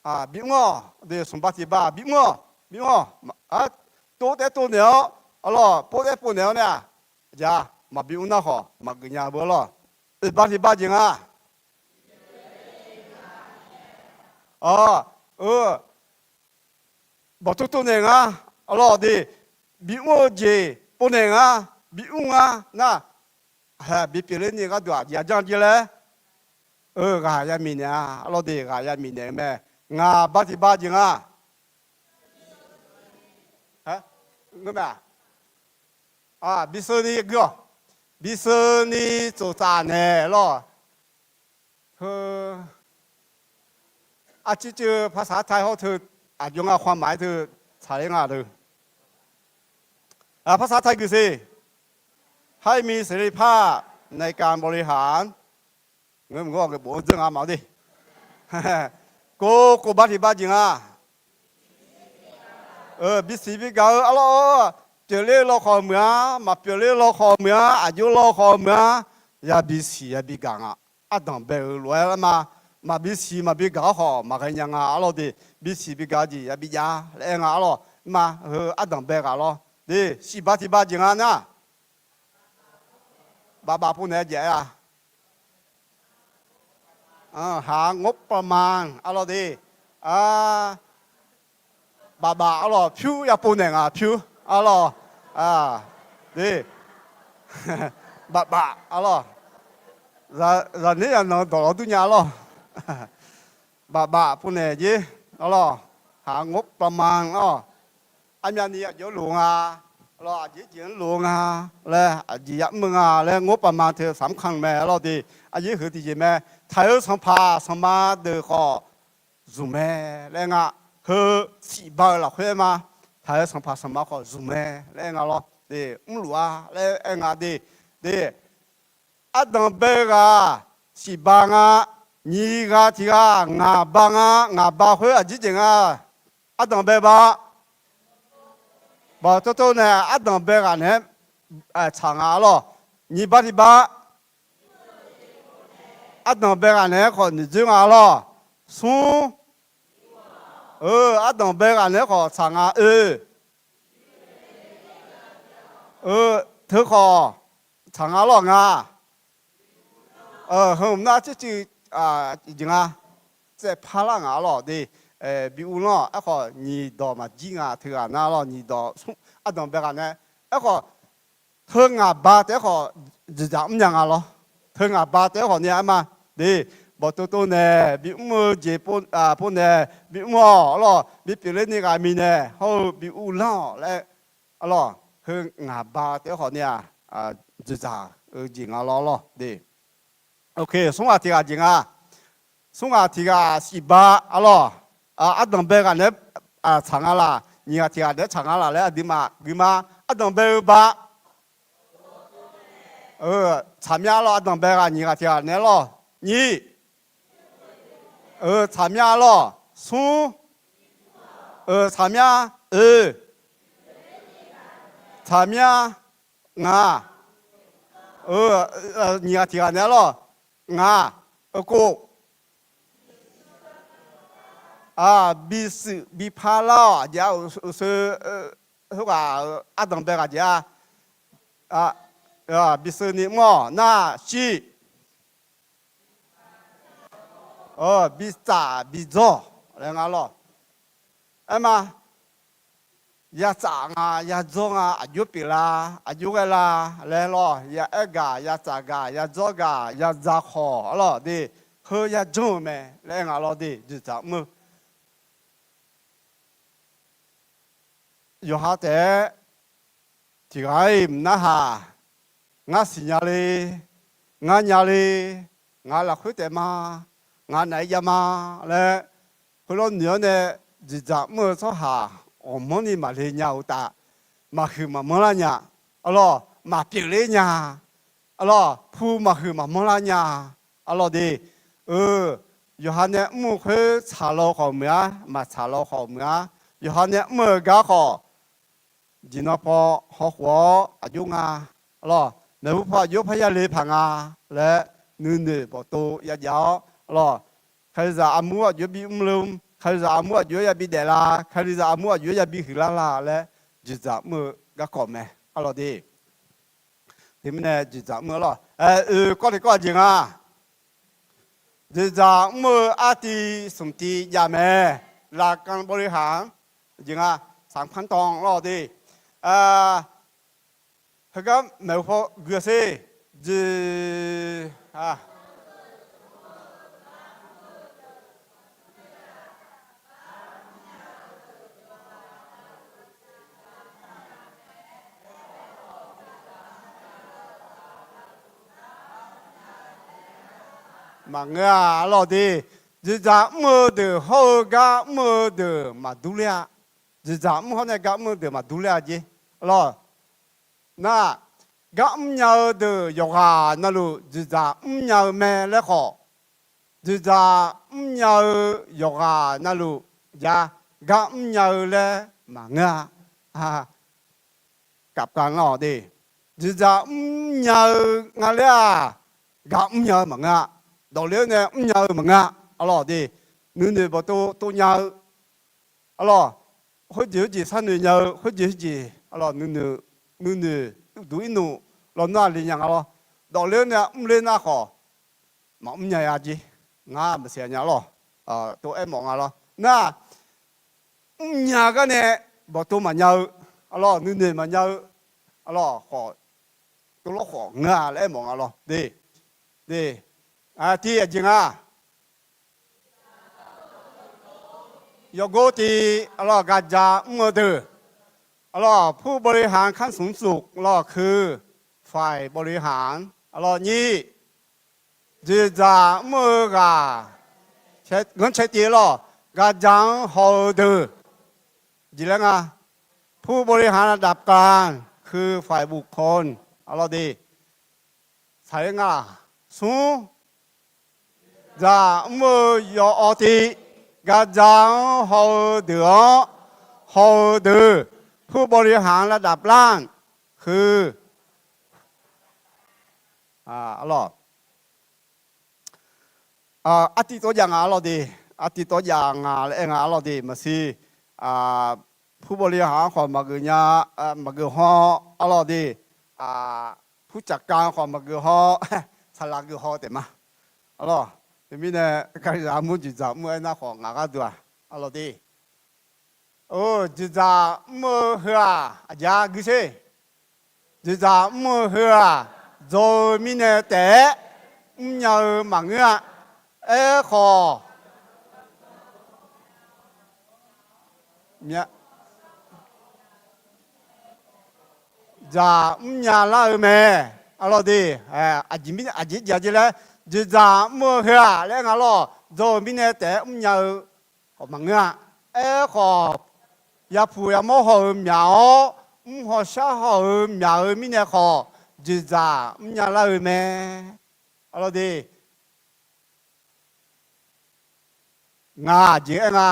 Bimr-awq de, smqba tiqba bimr-awq, bimr-awq. Tov taef-aer tov naeq-awr, arlawr, pov taef-aer pov naeq-awr nae-aq, aqjeq-a, maqbimr nar khawf maqgeuf nya beu lawr. Oeqba tiqba jeq nga. Bawqtov tov naeq nga, arlawr de. bimr-eu jeq povnaeq nga, bimr nga nar, bipyeuf ler ni gharduq aqjeq ya janr jir laer, ghaq ya miqnaeq-a. Arlawr de, ghaq ya miqnaeq-eu mae. Ngaq bar tiq bar jeq nga. Ngeur mae-aq, bisheu ni guir-awq. Bisheu ni tsof tsaf naeq lawr. Heu, arcir ceuv ภาษาไทย hawr teu, aqjox nga khawf maqaer teu, tsaqler nga deuq. ภาษาไทย guiqse. ให้มีเสรีภาพในการบริหาร ngeur mq ngeur-awq, geufbof-anr dzeur nga ma de. Kov, kov bar tiq bar jeq nga. Bisiq bigaq-eu arlawr, pyeufler-eu lawkhawf meuq-a, maqpyeufler-eu lawkhawf meuq-a, aqjox lawkhawf meuq-a, yabi siq yabi gaq nga. Ardanq bae-euq lof-aer ma, maqbi siq maqbi gaq-awr khawf maqghae nya nga arlawr de. Bisiq bigaq-eu jeq yabi jav laer aer nga arlawr. Ma heu ardanq bae ghaq lawr de, siq bar tiq bar jeq nga nar, bafbaf povnaeq-eu jeq-a. หางบประมาณ arlawr de. Bafbaf arlawr, pyur ya povnaeq nga pyur arlawr. De, bafbaf arlawr. Zaqner zaqnan dawq lawr dur nya arlawr. Bafbaf povnaeq jer arlawr. หางบประมาณ arlawr. Armyavni aqjox loq nga, arlawr, aqjeq jeq-anr loq nga laer, aqjeq ya mr-eu nga laer งบประมาณ teu สำคัญ mae arlawr de. Aqjeq heu tiqjeq mae. Taq-eu sanqpaq sanqma deuq khawf zmq mae laer nga. Heu siq bar-eu lafkhoer aer ma. Taq-eu sanqpaq sanqma khawf zmq mae laer aer nga lawr de. Mrluf-a laer aer nga de. De, ardanq bae ghaq siq bar nga. Nyiq ghaq tiq ghaq ngaq bar nga. Ngaq bar khoer aqjeq jeq nga. Ardanq bae bar, bawq tor tor nae ardanq bae ghaq naeq-aer tsaq nga arlawr. Nyiq bar tiq bar, ardanq bae ghaq naeq-aer khawf noeqdzoer nga arlawr. Smr, eu, ardanq bae ghaq naeq-aer khawf tsaq nga oe. Eu, teu khawf tsaq nga arlawr nga. Heu mq nar tserciv jeq nga. Tsaevpar lar nga arlawr de. Bi uvlanr-awq. Aerkhawf nyiq dawq maqjir nga. Teughaq nar arlawr nyiq dawq smr ardanq bae ghaq nae. Aerkhawf teu ngaq bar taef-aer khawf dzoeqdzaq mrnya nga lawr. Teu ngaq bar taef-aer khawf ni aer ma. De, bawq tor tor nae bi mr-eu jeq pov nae, bi mr-awq arlawr, bipyeuf ler ni ghaq miqnaeq hawr-eu bi uvlanr-awq laer arlawr. Heu ngaq bar taef-aer khawf ni-aq, dzoeqdzaq-eu jeq nga lawr lawr de. Smr ghaq tiq ghaq jeq nga. Smr ghaq tiq ghaq siq bar arlawr. Ardanq bae ghaq naeq-aer tsaq nga laq, nyiq ghaq tiq ghaq naeq-aer tsaq nga laq laer aqduimaf guima ardanq bae-eu bar tsaq mya lawr. Ardanq bae ghaq nyiq ghaq tiq ghaq naeq-aer lawr. Nyiq, tsaq mya lawr. Smr, tsaq mya, oe, tsaq mya, ngaq, nyiq ghaq tiq ghaq naeq-aer lawr. Ngaq, eukov, bisuif bipar lar-awq. Aqjeq-a, uqshoe khoerghaq-euq ardanq bae ghaq jeq-a. Bisuif ni mr-awq nar shir, bitsaf bidzawr laer nga lawr. Aer ma, yatsaf nga, yadzawr nga, aqjox pyeuflar, aqjox ghae lar laer lawr. Yaaer gaq, yatsaf gaq, yadzawr gaq, yadzaq khawf arlawr de. Heu yajanr-eu mae laer aer nga lawr de. Dzoeqdzaq mr-eu yawqha taef-aer tiq ghaq-iq mq narhaq, ngar siqnya le, ngar nya le, ngaq lafkhoer taef ma, ngaq naeq-aer jav ma laer, khoerlof noeq-awr nae dzoeqdzaq mr-eu tsawrhaq ghawqmanrni maqle nya-eu uqtaf, maqhuiq maqmanr lar nya, arlawr, maqpyeuf ler nya, arlawr, pu maqhuiq maqmanr lar nya, arlawr de. Eu, yawqha nae mr-eu khoer tsaq law khawf muiq-ar, maqtsaq law khawf muiq-ar. Yawqha nae mr-eu gar khawf, jeqnan paw hawkhof-awr aqjox nga, arlawr, maeqhu paw aqjox parya le paq nga laer nuinoeq bawqtov yajav-awr, arlawr, Kalizaq armur aqjox bi mr le, Kalizaq armur aqjox yabi daeflar, Kalizaq armur aqjox yabi huiqlar la laer dzoeqdzaq mr-eu garkawv mae, arlawr de. Teumirnae dzoeqdzaq mr-eu lawr, oekawr tiqkawv jeq nga. Dzoeqdzaq mr-eu artiv smq tiv jav mae. Laqkan bawleqhaq-anr jeq nga, saqpanr tawv lawr de. Heugar maeq-eu paw gui-a sher. Jeq, a, maqngeur-a, arlawr de. Dzoeqdzaq mr-eu deuq hawr-eu gar mr-eu deuq maqdur ler-a. Dzoeqdzaq mr hawr nae gar mr-eu deuq maqdur ler-a jeq. Arlawr, nar, gar mrnya-eu deuq yawqghaq navluf dzoeqdzaq mrnya-eu mae laer khawf, dzoeqdzaq mrnya-eu yawqghaq navluf ja, gar mrnya-eu laer maqngeur-a. Kavkavlar-awq de. Dzoeqdzaq mrnya-eu nga laer-aq, gar mrnya-eu maqngeur-a. Dawqle-awr nae mrnya-eu maqngeur-a. Arlawr de. Nuinoeq bawqtov tov nya-eu, arlawr, khoerjeq khoerjeq sharnoeq nya-eu, khoerjeq khoerjeq, arlawr, nuinoeq, nuinoeq uqduq irnuf lawnmr-aq le nya nga lawr. Dawqle-awr nae mrler nar khawf, maqmr nya-a jeq. Ngar maqsiq nya lawr. Tov aermawf nga lawr. Nar, mrnya gar nae bawqtov maqnya-eu, arlawr, nuinoeq maqnya-eu, arlawr, khawf, tov lawr khawf ngeur-a laer aermawf nga lawr de. De, aqti aqjeq nga. Yawgor tiv, arlawr, gaqjaq mr-eu deuq, arlawr, ผู้บริหารขั้นสูงสุด lawr, คือฝ่ายบริหาร arlawr, nyir, dzoeqdzaq mr-eu ghaq, ghanrcae tiv lawr, gaqjaq-anr haw-eu deuq, jeq laer nga. ผู้บริหารระดับกลาง คือฝ่ายบุคคล arlawr de. Saqler nga, smr, dzaq mr-eu yawawv tiv, gaqdzaq-anr haw-eu deuq-anr haw-eu deuq, ผู้บริหารระดับล่าง คือ arlawr, artiv tawv jav nga arlawr de. Artiv tawv jav nga laer aer nga arlawr de. Maqsiq, ผู้บริหาร-anr khawf maqgeuf nya, maqgeuf haw arlawr de. ผู้จัดการ-anr khawf maqgeuf haw, saqlaq geuf haw taef ma. Arlawr, teumirnae, kalizaq mur dzoeqdzaq mr-aer nar khawf ngaq gharduq-aq, arlawr de. Dzoeqdzaq mr-eu heu-aq, aqjeq-a gui sher. Dzoeqdzaq mr-eu heu-aq, dzaw-eu mirnae taef-aer mrnya-eu maqngeur-a. Aerkhawf, dzaq mrnya lar-eu mae. Arlawr de, aqjeq mirnae aqjeq jav jeq laer, dzoeqdzaq mr-eu heu-aq laer aer nga lawr, dzaw-eu mirnae taef-aer mrnya-eu khawf maqngeur-a. Aerkhawf, yapuq yamawr haw-euq myaq-awr, mr haw shar haw-euq myaq-eu mirnae khawf, dzoeqdzaq mrnya lar-eu mae. Arlawr de, ngaq jeq aer nga.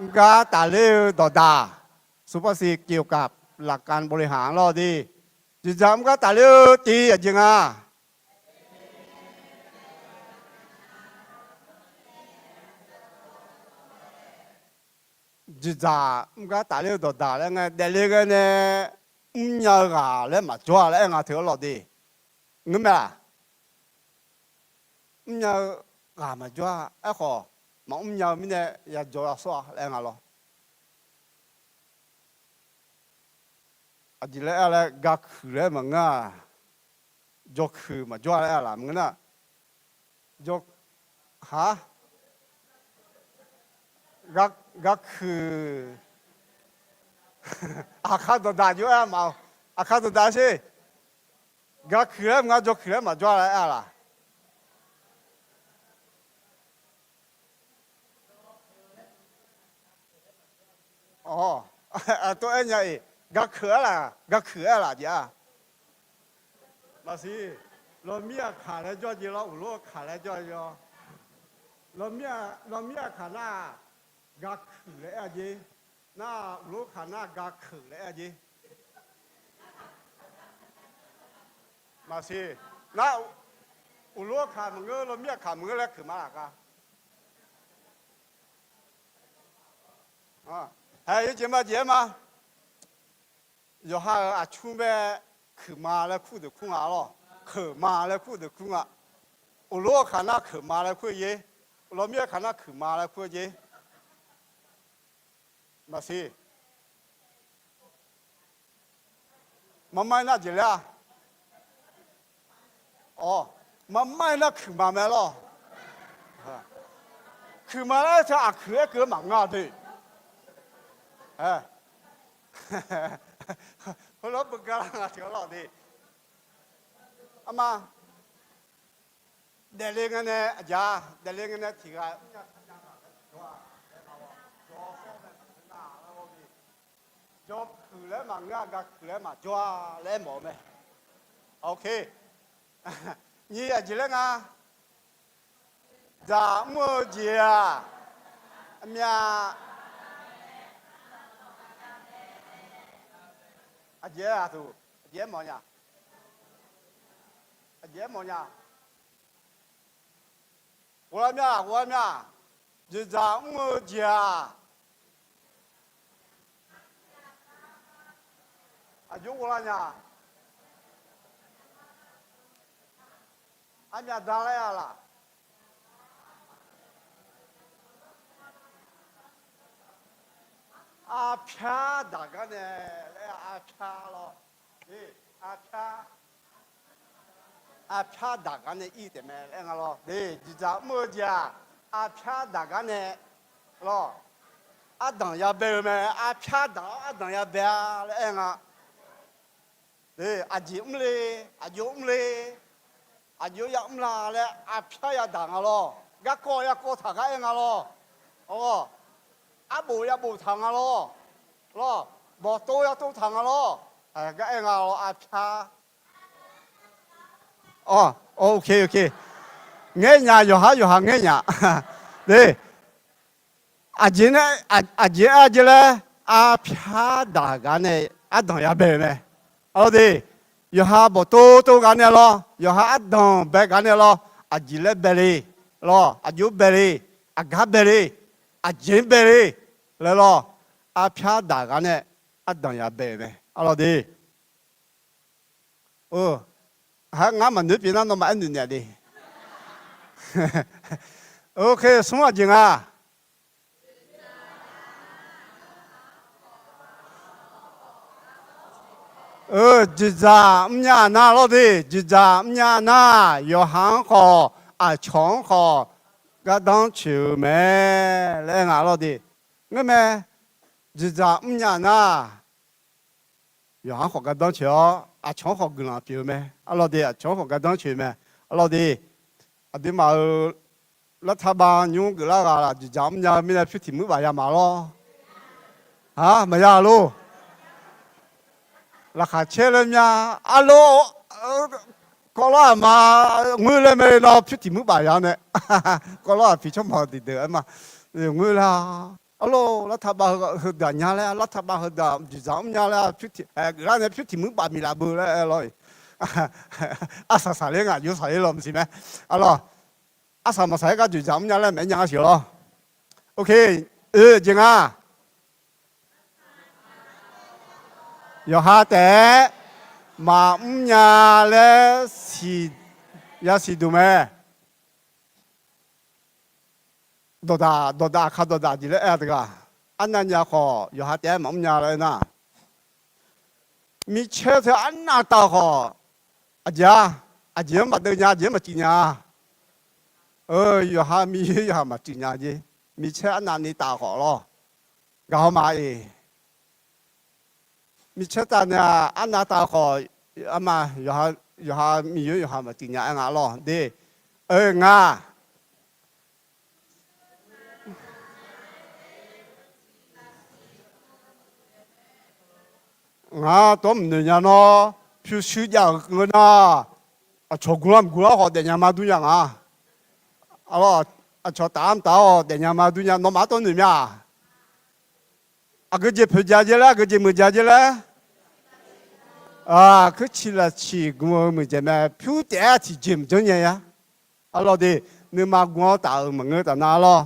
Mr gar tafler-eu dawqdaq, สุภาษิตเกี่ยวกับหลักการบริหาร arlawr de. Dzoeqdzaq mr gar tafler-eu tiv aqjeq nga. Dzoeqdzaq mr gar tafler-eu dawqdaq laer ngae, daefle ghae nae mrnya-eu ghaq laer maqjawr-a laer aer nga teu arlawr de. Ngeur mae-aq? Mrnya-eu ghaq maqjawr-a. Aerkhawf, maqmr nya-eu mirnae yajawr yasawr-a laer aer nga lawr. Aqjeq laer aer laer, gaqkuiq laer maqngeur-a. Jawrkuiq maqjawr-a laer aer laf maqngeur nar. Jaw, ha, gaqkuiq, aqkar dawqdaq jov-aer ma. Aqkar dawqdaq sher. Gaqkuiq laer maqnga, jawrkuiq laer maqjawr-a laer aer-a laf? Awq, tov-aer nya-iq, gaqkuiq aer laf, gaqkuiq aer laf jeq-a. Maqsiq, lawmir aqkaq laer jawr jeq lawr, uqlof aqkaq laer jawr jeq lawr. Lawmir aqkaq nar-aq, gaqkuiq laer aer-a jeq. Nar-aq, uqlof aqkaq nar-aq, gaqkuiq laer aer-a jeq. Maqsiq, nar, uqlof aqkaq maqngeur, lawmir aqkaq maqngeur laer kuiq ma laf gar. Haeq, yawjeq ma jeq-aer ma. Yawqha-euq aqcur mae, kuiq ma laer kur deuq kur nga lawr. Kuiq ma laer kur deuq kur nga. Uqlof aqkaq nar kuiq ma laer kur-eu jeq. Lawmir aqkaq nar kuiq ma laer kur-eu jeq. Maqsiq. Marmar-ir nar jeq laer-a. Awq, marmar-ir nar kuiqma mae lawr. Kuiqma laer teu aqkuiq aer keuv-eu maqngeur-a de. Heulof-aer beugar lar nga teu lawr de. Arma, daefle ngae nae aqjeq-a, daefle ngae nae tiq ghaq mrnya taqnya ghaq laer maqjawr-a. Jawr-awr nae maqngeur-a laer-awr de. Jawr kuiq laer maqngeur-a, ga kuiq laer maqjawr-a laer aermawf-eu mae. Nyiq aqjeq laer nga. Dzaq mr-eu jeq-aq, aqmyav, aqjeq aer-aq, aqjeq aer mawf nya, aqjeq aer mawf nya. Ghoflar mya, ghoflar mya. Dzoeqdzaq mr-eu jeq-aq, aqjox ghoflar nya. Armyav da laer-a laq? Arpyar daq gar nae laer arpyar lawr. Arpyar, arpyar daq gar nae ir taef mae laer aer nga lawr. Dzoeqdzaq mr-eu jeq-aq, arpyar daq gar nae lawr. Ardanq yabae-eu mae. Arpyar daq-awr ardanq yabae-a laer aer nga. Aqjeq mr le, aqjox mr le, aqjox ya mr la laer arpyar yadaq nga lawr. Garkawv yakawv taq gar aer nga lawr. Awq, arbof yabof taq nga lawr. Lawr, bawqtov yatov taq nga lawr. Gar aer nga lawr arpyar. Awq, ok, ok. Ngaer nya, yawqhar yawqha ngaer nya. De, aqjeq aer jeq laer, arpyar daq gar nae ardanq yabae-eu mae. Arlawr de, yawqha bawqtov tov gar nae lawr, yawqha ardanq bae gar nae lawr, aqjeq laer bae le lawr, aqjox bae le, aqgar bae le, aqjeq bae le laer lawr, arpyar daq gar nae ardanq yabae-eu mae. Arlawr de, Haer ngar maqnoeq pyeuf nar nawmaf aer noeq naeq le. Ok, smr aqjeq nga. Dzoeqdzaq mrnya nar lawr de, dzoeqdzaq mrnya nar, yawqha-anr khawf, aqcawq-anr khawf, gardanr coeq-eu mae laer aer nga lawr de. Ngeurmae, dzoeqdzaq mrnya nar, yawqha-anr khawf gardanr coeq-awr, aqcawq-anr khawf guiqlanq pyeuf-eu mae. Arlawr de, aqcawq-anr khawf gardanr coeq mae. Arlawr de, aqduimaf-euq lartaqbav nymr geuflar ghaq laf dzoeqdzaq mrnya-eu mirnae pyur tiq muir baf ya ma lawr. Aq, maqya lor. Laqkhaq caer laer mya. Arlawr, kawvlawr aqma ngoer laer mae nawr pyur tiq muir baf ya nae. Kawvlawr aqpiq tsawrmawq-eu diqdeuq aer ma. Ngoer lar. Arlawr, lartaqbav heudeuq-aq nya laer, lartaqbav heudeuq-aq dzoeqdzaq mrnya laer, geuflar nae pyur tiq muir baf miq laf beu laer aer lawr-iq. Arsaq saqler ngaq jov saqler law maqsiq mae. Arlawr, arsaq maqsaq-aer gar dzoeqdzaq mrnya laer maeq-aer nya ngar siq lawr. Ok, oe jeq nga. Yawqha taef-aer maqmr nya laer yasiq duq mae. Dawqdaq, dawqdaq, aqkar dawqdaq jeq laer aer-a teughaq. Arnavni-a khawf yawqha taef-aer maqmr nya laer aer nar, micaer teu arnav taf-eu khawf, aqjeq-a, aqjeq-anr maqdeuv nya, aqjeq-anr maqcif nya-a. Yawqha miqyaer yawqha maqcif nya jeq. Micaer arnavni taf-eu khawf lawr. Gaq haw ma-iq. Micaer taf nae-aq arnav taf-eu khawf, arma, yawqha miqyaer yawqha maqcif nya aer nga lawr de. Oe nga. Ngar tawr mqnoeq nya nawr, pyurshuir jav-euq ngeur nar, aqcawq gular maqgular khawf daefnya ma dur nya nga. Aqcawq taf-ar mqtaf-awr daefnya ma dur nya, nawmaf-anr tawr noeq mya-aq. Aqgeu jeq poeq ja jer laer, aqgeu jeq meuq ja jer laer. Kuirciq lafciq gmq-eu meuq jaeq mae, pyur taef-aer tiqjeq mq janr nya-a. Arlawr de, nuima gmq-awr taf-euq maqngeur taf nar lawr.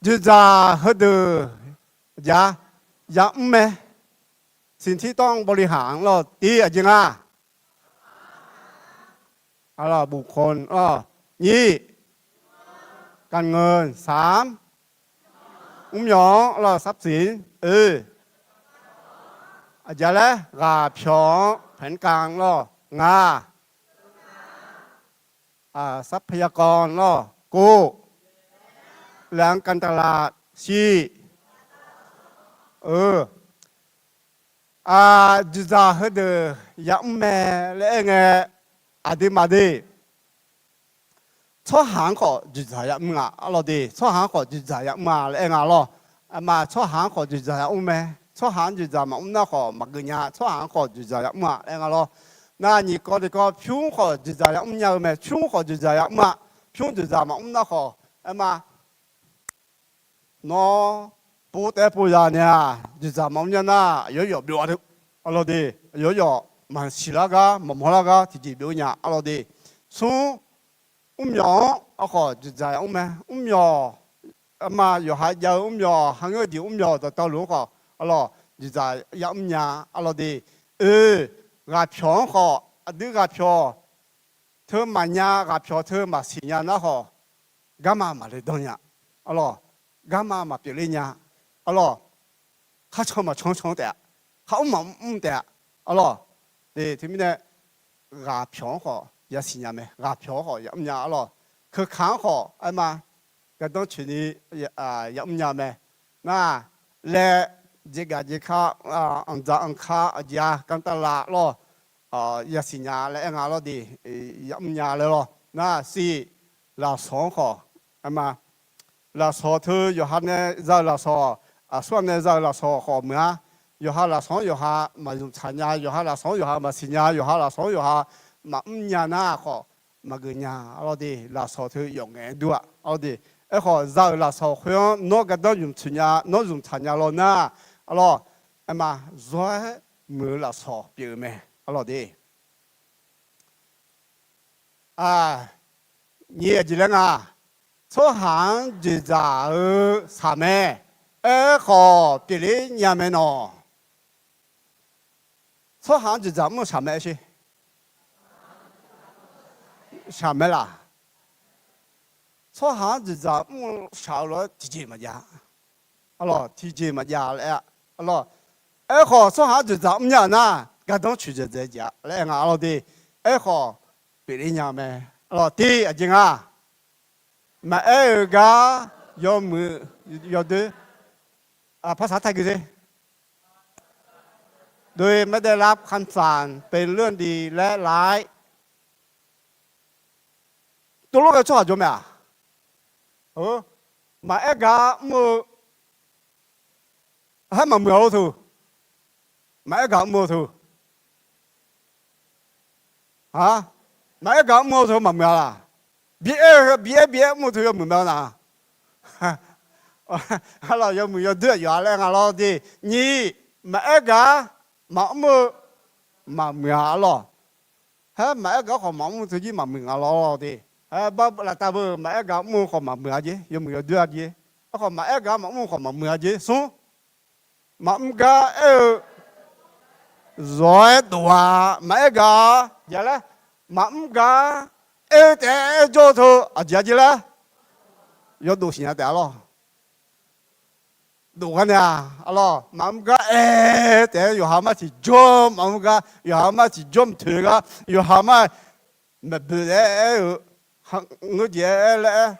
Dzoeqdzaq heudeuq ja, yamr mae. Sinqtir tawr-anr bawli haq-anr lawr tiv aqjeq nga. Arlawr, บุคคล lawr, nyir, การเงิน สาม, mrmyawq-anr lawr ทรัพย์สิน oe. Aqjeq laer ghaqpyawq-anr แผนการ lawr, ngaq ทรัพยากร lawr, kov แหล่งการตลาด siq, dzoeqdzaq heudeuq yamr mae laer aer ngae, aqdui maqde. Tsawrhaq-anr khawf dzoeqdzaq yamr nga arlawr de. Tsawrhaq-anr khawf dzoeqdzaq yamr nga laer aer nga lawr. Aqma tsawrhaq-anr khawf dzoeqdzaq yamr mae. Tsawrhaq-anr dzoeqdzaq maqmr nar khawf maqgeuf nya. Tsawrhaq-anr khawf dzoeqdzaq yamr-a laer aer nga lawr. Nar nyiq kawv tiqkawv pyur khawf dzoeqdzaq yamr nya-eu mae. Pyur khawf dzoeqdzaq yamr-a. Pyur dzoeqdzaq maqmr nar khawf, aerma nawr pov taef pov zaq naeq-aq, dzoeqdzaq maqmr nya nar, aqyawf yawf byov-a teu arlawr de. Aqyawf yawf maqsiq lar gar maqmawr lar gar tiqjeq byov nya arlawr de. Smr, mrmyawq-anr arkhawf dzoeqdzaq yamr mae. Mrmyawq, aqma yawqha jav-eu mrmyawq, ha ngeur jeq mrmyawq dawqtawvluf-anr khawf arlawr dzoeqdzaq yamr nya arlawr de. Oe, ghaqpyawq-anr khawf aqdui ghaqpyawq teu maqnya, ghaqpyawq teu maqsiq nya nar khawf, garma maqle danr nya arlawr, garma maqpyeufler nya arlawr, kharcan maqcan can taef-a, kharmr maqmr taef-a arlawr. Teumirnae ghaqpyawq-anr khawf yasiq nya mae. Ghaqpyawq-anr khawf yamr nya arlawr. Keukaq-anr khawf aerma gardanr coeqni yamr nya mae. Nar, laer, jeqgaq jeqka, anqdzaq anqka aqjeq-a การตลาด lawr, yasiq nya laer aer nga lawr de. Yamr nya laer lawr. Nar siq, lafsawq-anr khawf, aerma lafsawq teu yawqha nae za-eu lafsawq, aqsur-aq nae za-eu lafsawq khawf meuq-a. Yawqha lafsawq-anr yawqha maqzmq tsaq nya, yawqha lafsawq-anr yawqha maqsiq nya, yawqha lafsawq-anr yawqha maqmr nya nar khawf maqgeuf nya arlawr de. Lafsawq teu yawf ngaef-aer dur-a arlawr de. Aerkhawf za-euq lafsawq khoer-anr nawr gardanr zmq tsoeq nya, nawr zmq tsaq nya lawr nar arlawr, aerma zawr-aer muiq-eu lafsawq pyeuf-eu mae arlawr de. Nyiq aqjeq laer nga, tsawrhaq-anr dzoeqdzaq-eu shaq mae. Aerkhawf pyeufler nya mae nawq. Tsawrhaq-anr dzoeqdzaq mr-eu shaq mae aer sher. Shaq mae laq. Tsawrhaq-anr dzoeqdzaq mr-eu shaq-eu lof-aer tiqjeq maqjav. Arlawr, tiqjeq maqjav laer-a. Arlawr, aerkhawf tsawrhaq-anr dzoeqdzaq mrnya-euq nar, gardanr coeqdzaeq dzaeq jeq-a laer aer nga arlawr de. Aerkhawf pyeufler nya mae. Arlawr, tiq aqjeq nga, maqaer-eu gar yawmuiq yawdoer, ภาษาไทย gui te. โดยไม่ได้รับคำสั่งเป็นเรื่องดีและร้าย Tov lof ghae tsawrhaq jawr mae-aq, maqaer gar mr-eu, haer maqmuiq-a lor teu. Maqaer gaq mr-eu teu. Maqaer gaq mr-eu teu maqmuiq-a laq. Bi aer-eu, bi aer bi aer mr-eu teu yawmuiq mae-a na. Arlawr, yawmuiq yawdoer aqyawf-a laer nga lawr de. Nyiq, maqaer gaq maqmr-eu maqmuiq-a arlawr. Haer maqaer gaq khawf maqmr-eu teu jir maqmuiq nga lawr de. Haer bar laftav beu maqaer gaq mr-eu khawf maqmuiq-a jer, yawmuiq yawdoer-a jer. Aerkhawf maqaer gaq maqmr-eu khawf maqmuiq-a jer smr. Maqmr gar aer-eu zawq-aer dof-a. Maqaer gaq-a jeq laer, maqmr gar aer-eu taef-aer aer jawr-eu teu aqjeq-a jer laer, yawdof siqnya taef-a lawr. Dof gar nae-aq arlawr, maqmr gar aer taef-aer yawqha mar tiqjawr, maqmr gar yawqha mar tiqjawr mqtoeq gar, yawqha mar maqboeq laer aer-eu, ngeur jeq-aer aer laer aer,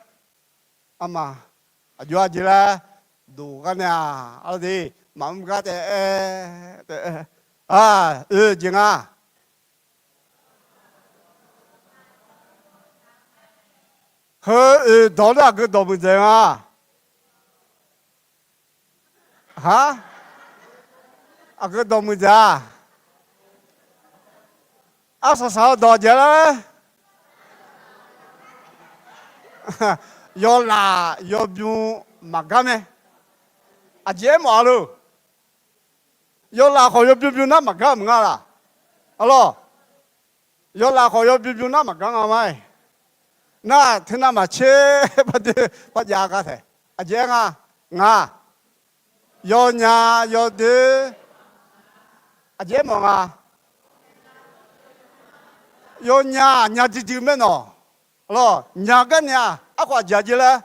arma, aqjox-a jeq laer, dof gar nae-aq arlawr de, maqmr gar taef-aer taef-aer, oe jeq nga. Heu oeq dawq nar aqgeu dawq muiqdzaeq nga. Aq, aqgeu dawq muiqdzaeq-a. Arsaq saq-eu dawq jeq laer, yawlaf yawbym maqgar mae. Aqjeq aermawf-a lor. Yawlaf khawf yawbym bym nar maqgar maqnga laq. Arlawr, yawlaf khawf yawbym bym nar maqgar nga ma-aer. Nar teunav maqtser parjav gar taef. Aqjeq aer nga, nga, yawnya yawdoer, aqjeq aermawf nga. Yawnya aqnya juiv juiv mae nawq. Arlawr, nya gar nae-aq arkhawf aqjeq-a jeq laer,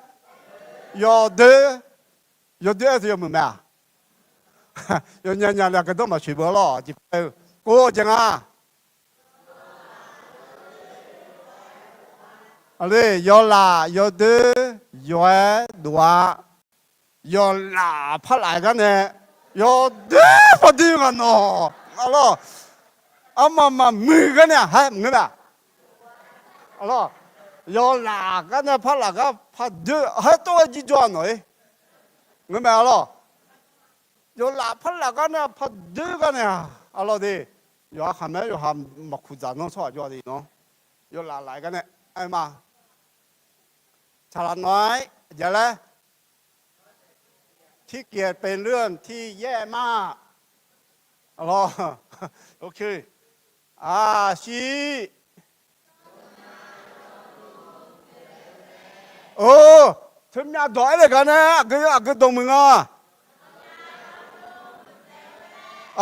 yawdoer, yawdoer aer teu yawmuiq mae-aq. Yawnyaf nyaf nae aqgeu danr maqsoeq beu arlawr, jeq par-eu. Kov-eu jeq nga. Aqle, yawlaf yawdoer yawq-aer dof-a. Yawlaf parlaf gar nae yawdoer pardoer nga nawq arlawr. Armaf maqmuiq gar nae haer maqngeur mae. Arlawr, yawlaf gar nae parlaf gar pardoer haer tov-aer jirjawr-a nawq-ir. Ngeur mae arlawr. Yawlaf parlaf gar nae pardoer gar nae-aq arlawr de. Yawqha khaqmae yawqha maqkuq dzaq nanr tsawrhaq jawr-a de nawr. Yawlaf laf-aer gar nae aer ma. Saqlaq nawq-aer aqjeq laer ที่เกียจเป็นเรื่องที่แย่มาก arlawr. Aqshir. Or, teumyav dawq aer le gar nae aqgeu aqgeu dawqmuiq nga.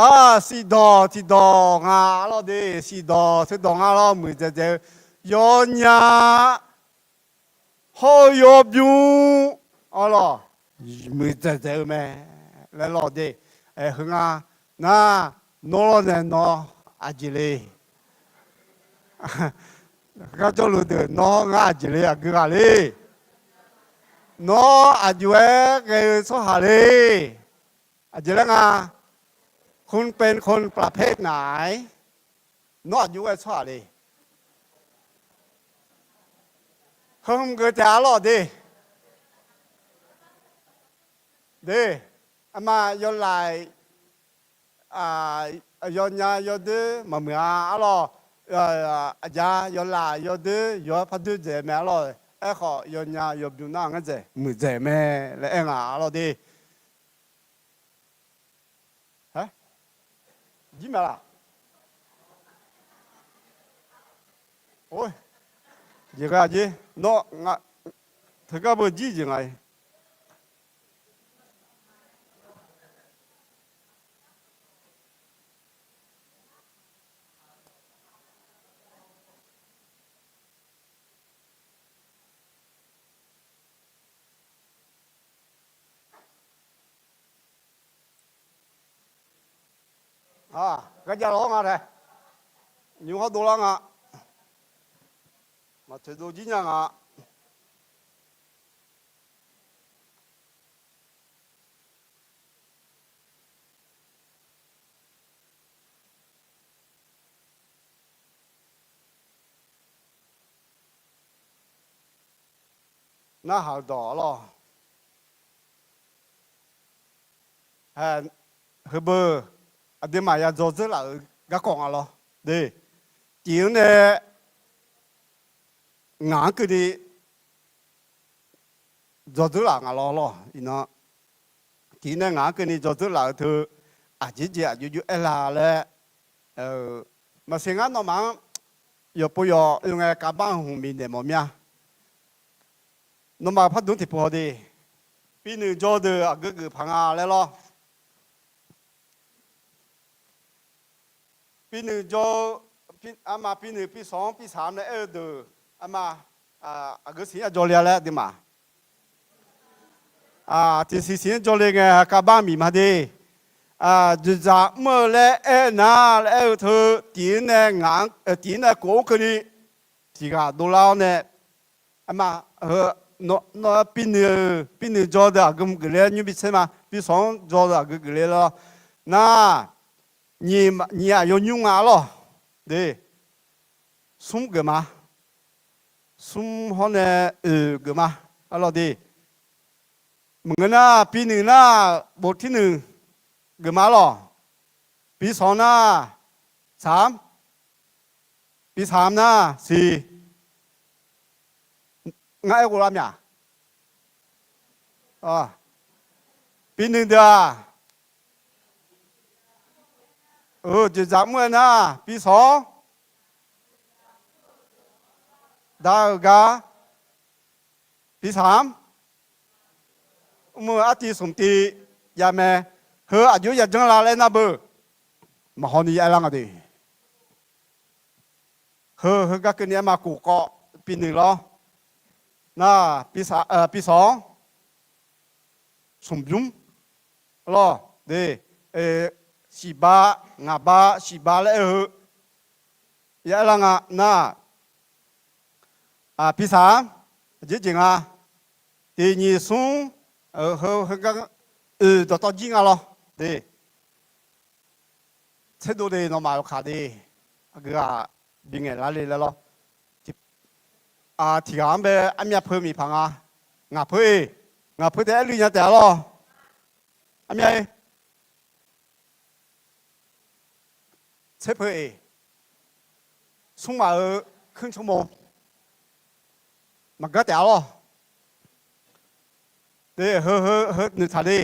Aq, siqdawq tiqdawq nga arlawr de, siqdawq teudawq nga lawr, muiqdzaeq dzaeq-eu yawnyaf hawr-eu yawbymr arlawr, muiqdzaeq dzaeq-eu mae laer lawr de. Aer, heu nga nar, nawr lawr nae nawr aqjeq le. Garjawrluf deuq nawr ngar aqjeq le, aqgeu ghaq le. Nawr aqjox-aer ghae-eu tsawrhaq le. Aqjeq laer nga, คุณเป็นคนประเภทไหน Nawr aqjox ghae-eu tsawrhaq le. Heu hmq geuf taef arlawr de. De, aqma yawlaf, yawnya yawdoer maqmuiq-a arlawr. Aqja yawlaf yawdoer yawq-aer pardoer dzaeq mae arlawr. Aerkhawf yawnya yawbymr nar ngar dzaeq muiqdzaeq mae laer aer nga arlawr de. Jir mae laq? Or, jeq ghae-a jer. Nawr nga, teugar beu jir jeq nga-i. Aq, garjav lawr nga tae. Nymr hawr dovlar nga. Maqtoeq dov jir nya nga. Narhaq-eu dawq arlawr. Heubeu aqduimaf ya dzawdzeur laf-euq garkawv nga lawr de. Tiq-anr nae ngaq-anr keuvni dzawdzeur laf nga lawr lawr iqnan. Tiq nae ngaq-anr keuvni dzawdzeur laf-eu teu aqjeq jeq aqjox jox aerlar laer, maqsiq ngar nawmaf-anr yawqpov yawq oe ngae kavbar hmq bifnaeq mawf mir-a. Nawmaf pardmr tiqpov haw de. Binuiq jawr deuq aqgeu geuf paq nga laer lawr. Binuiq jawr-eu, arma binuiq bisanq-anr bisaq-anr nae aer-eu deuq, arma aqgeu siq-anr ya jawr le-a laer aqduimaf. Tiqsiq siq-anr jawr le ngae kavbar miq ma de. Dzoeqdzaq mr-eu laer aer nar laer aer-eu teu tiq-anr nae ngaq-anr, tiq-anr nae kof-anr keuvni tiq ghaq dovlar-awr nae, arma, heu, nawr-aer binuiq, binuiq jawr deuq aqgeu geuf le-aer nymr bitser ma. Bisanq-anr jawr deuq aqgeu geuf le lawr. Nar, nyiq aqyawf nymr nga arlawr de. Smr geuf ma. Smr hawr nae oeq geuf ma arlawr de. Maqngeur nar binuiq nar bof tirnuiq geuf ma arlawr. Bisanq nar saq-anr, bisaq-anr nar siq. Ngar aer ghoflar myaq. Binuiq deuq-aq, dzoeqdzaq mr-eu nar bisanq-anr, da-euq gar bisaq-anr mr-eu artiv smq tiv jav mae. Heu aqjox ya janr la laer nar beu, maqhaw ni ya aer lar nga de. Heu heugar keuvni aer ma kof kawv binuiq lawr. Nar, bisanq-anr smq bymr lawr de. Siqba, ngaqba, siqba laer aer-eu, ya aerlar nga nar, aqpirsaq-anr aqjeq jeq nga. Tiq nyiq smr, heu heugar oeq dawqtawv jir nga lawr de. Tserdov de, nawmaf yawkaq de. Aqgeu-aq bingaeq lar le laer lawr. Tiq ghaq-anr bae armyav peu miqpaq nga. Ngaq peu-eq, ngaq peu taef aer luiv nya taef-a lawr. Armyav-ir. Tser peu-eq, smr maf-euq kuir tsawrmawr maqgar taef-a lawr. De, heu heu heu noeqtaq de.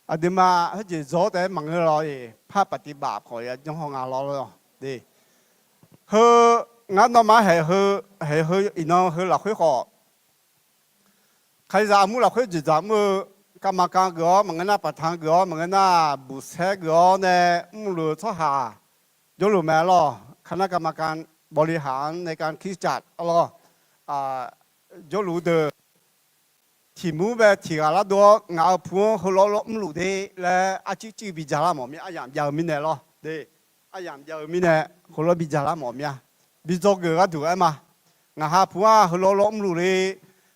Aqduimaf heujeq dzaw-awr taef-aer maqngeur lawr-iq, par paqtiv baf khawf ya janr haw nga lawr lawr de. Heu, ngar nawmaf-anr haeq heu, haeq heu iqnan heu lafkhoer khawf, kalizaq armur lafkhoer jeqdzaq mr-eu, kavmaqkav geuf-awr maqngeur nar, paqtanq geuf-awr maqngeur nar, buqsaer geuf-awr nae mrluf-eu tsawrhaq jawrluf mae lawr. Kanar kavmaqkav bawlihaq-anr nae kav kircaf lawr, jawrluf-eu deuq tiq mur bae tiq ghaq lar dov-awr ngaq-euq pu-anr heulof-aer mrluf de laer arcuiv cuiv bi ja lar mawf mir-a. Aryamq jav-eu mirnae lawr de. Aryamq jav-eu mirnae heulof-aer bi ja lar mawf mir-a. Bi dzawgeuf gharduq aer ma. Ngaq ha pu-anr heulof-aer mrluf le,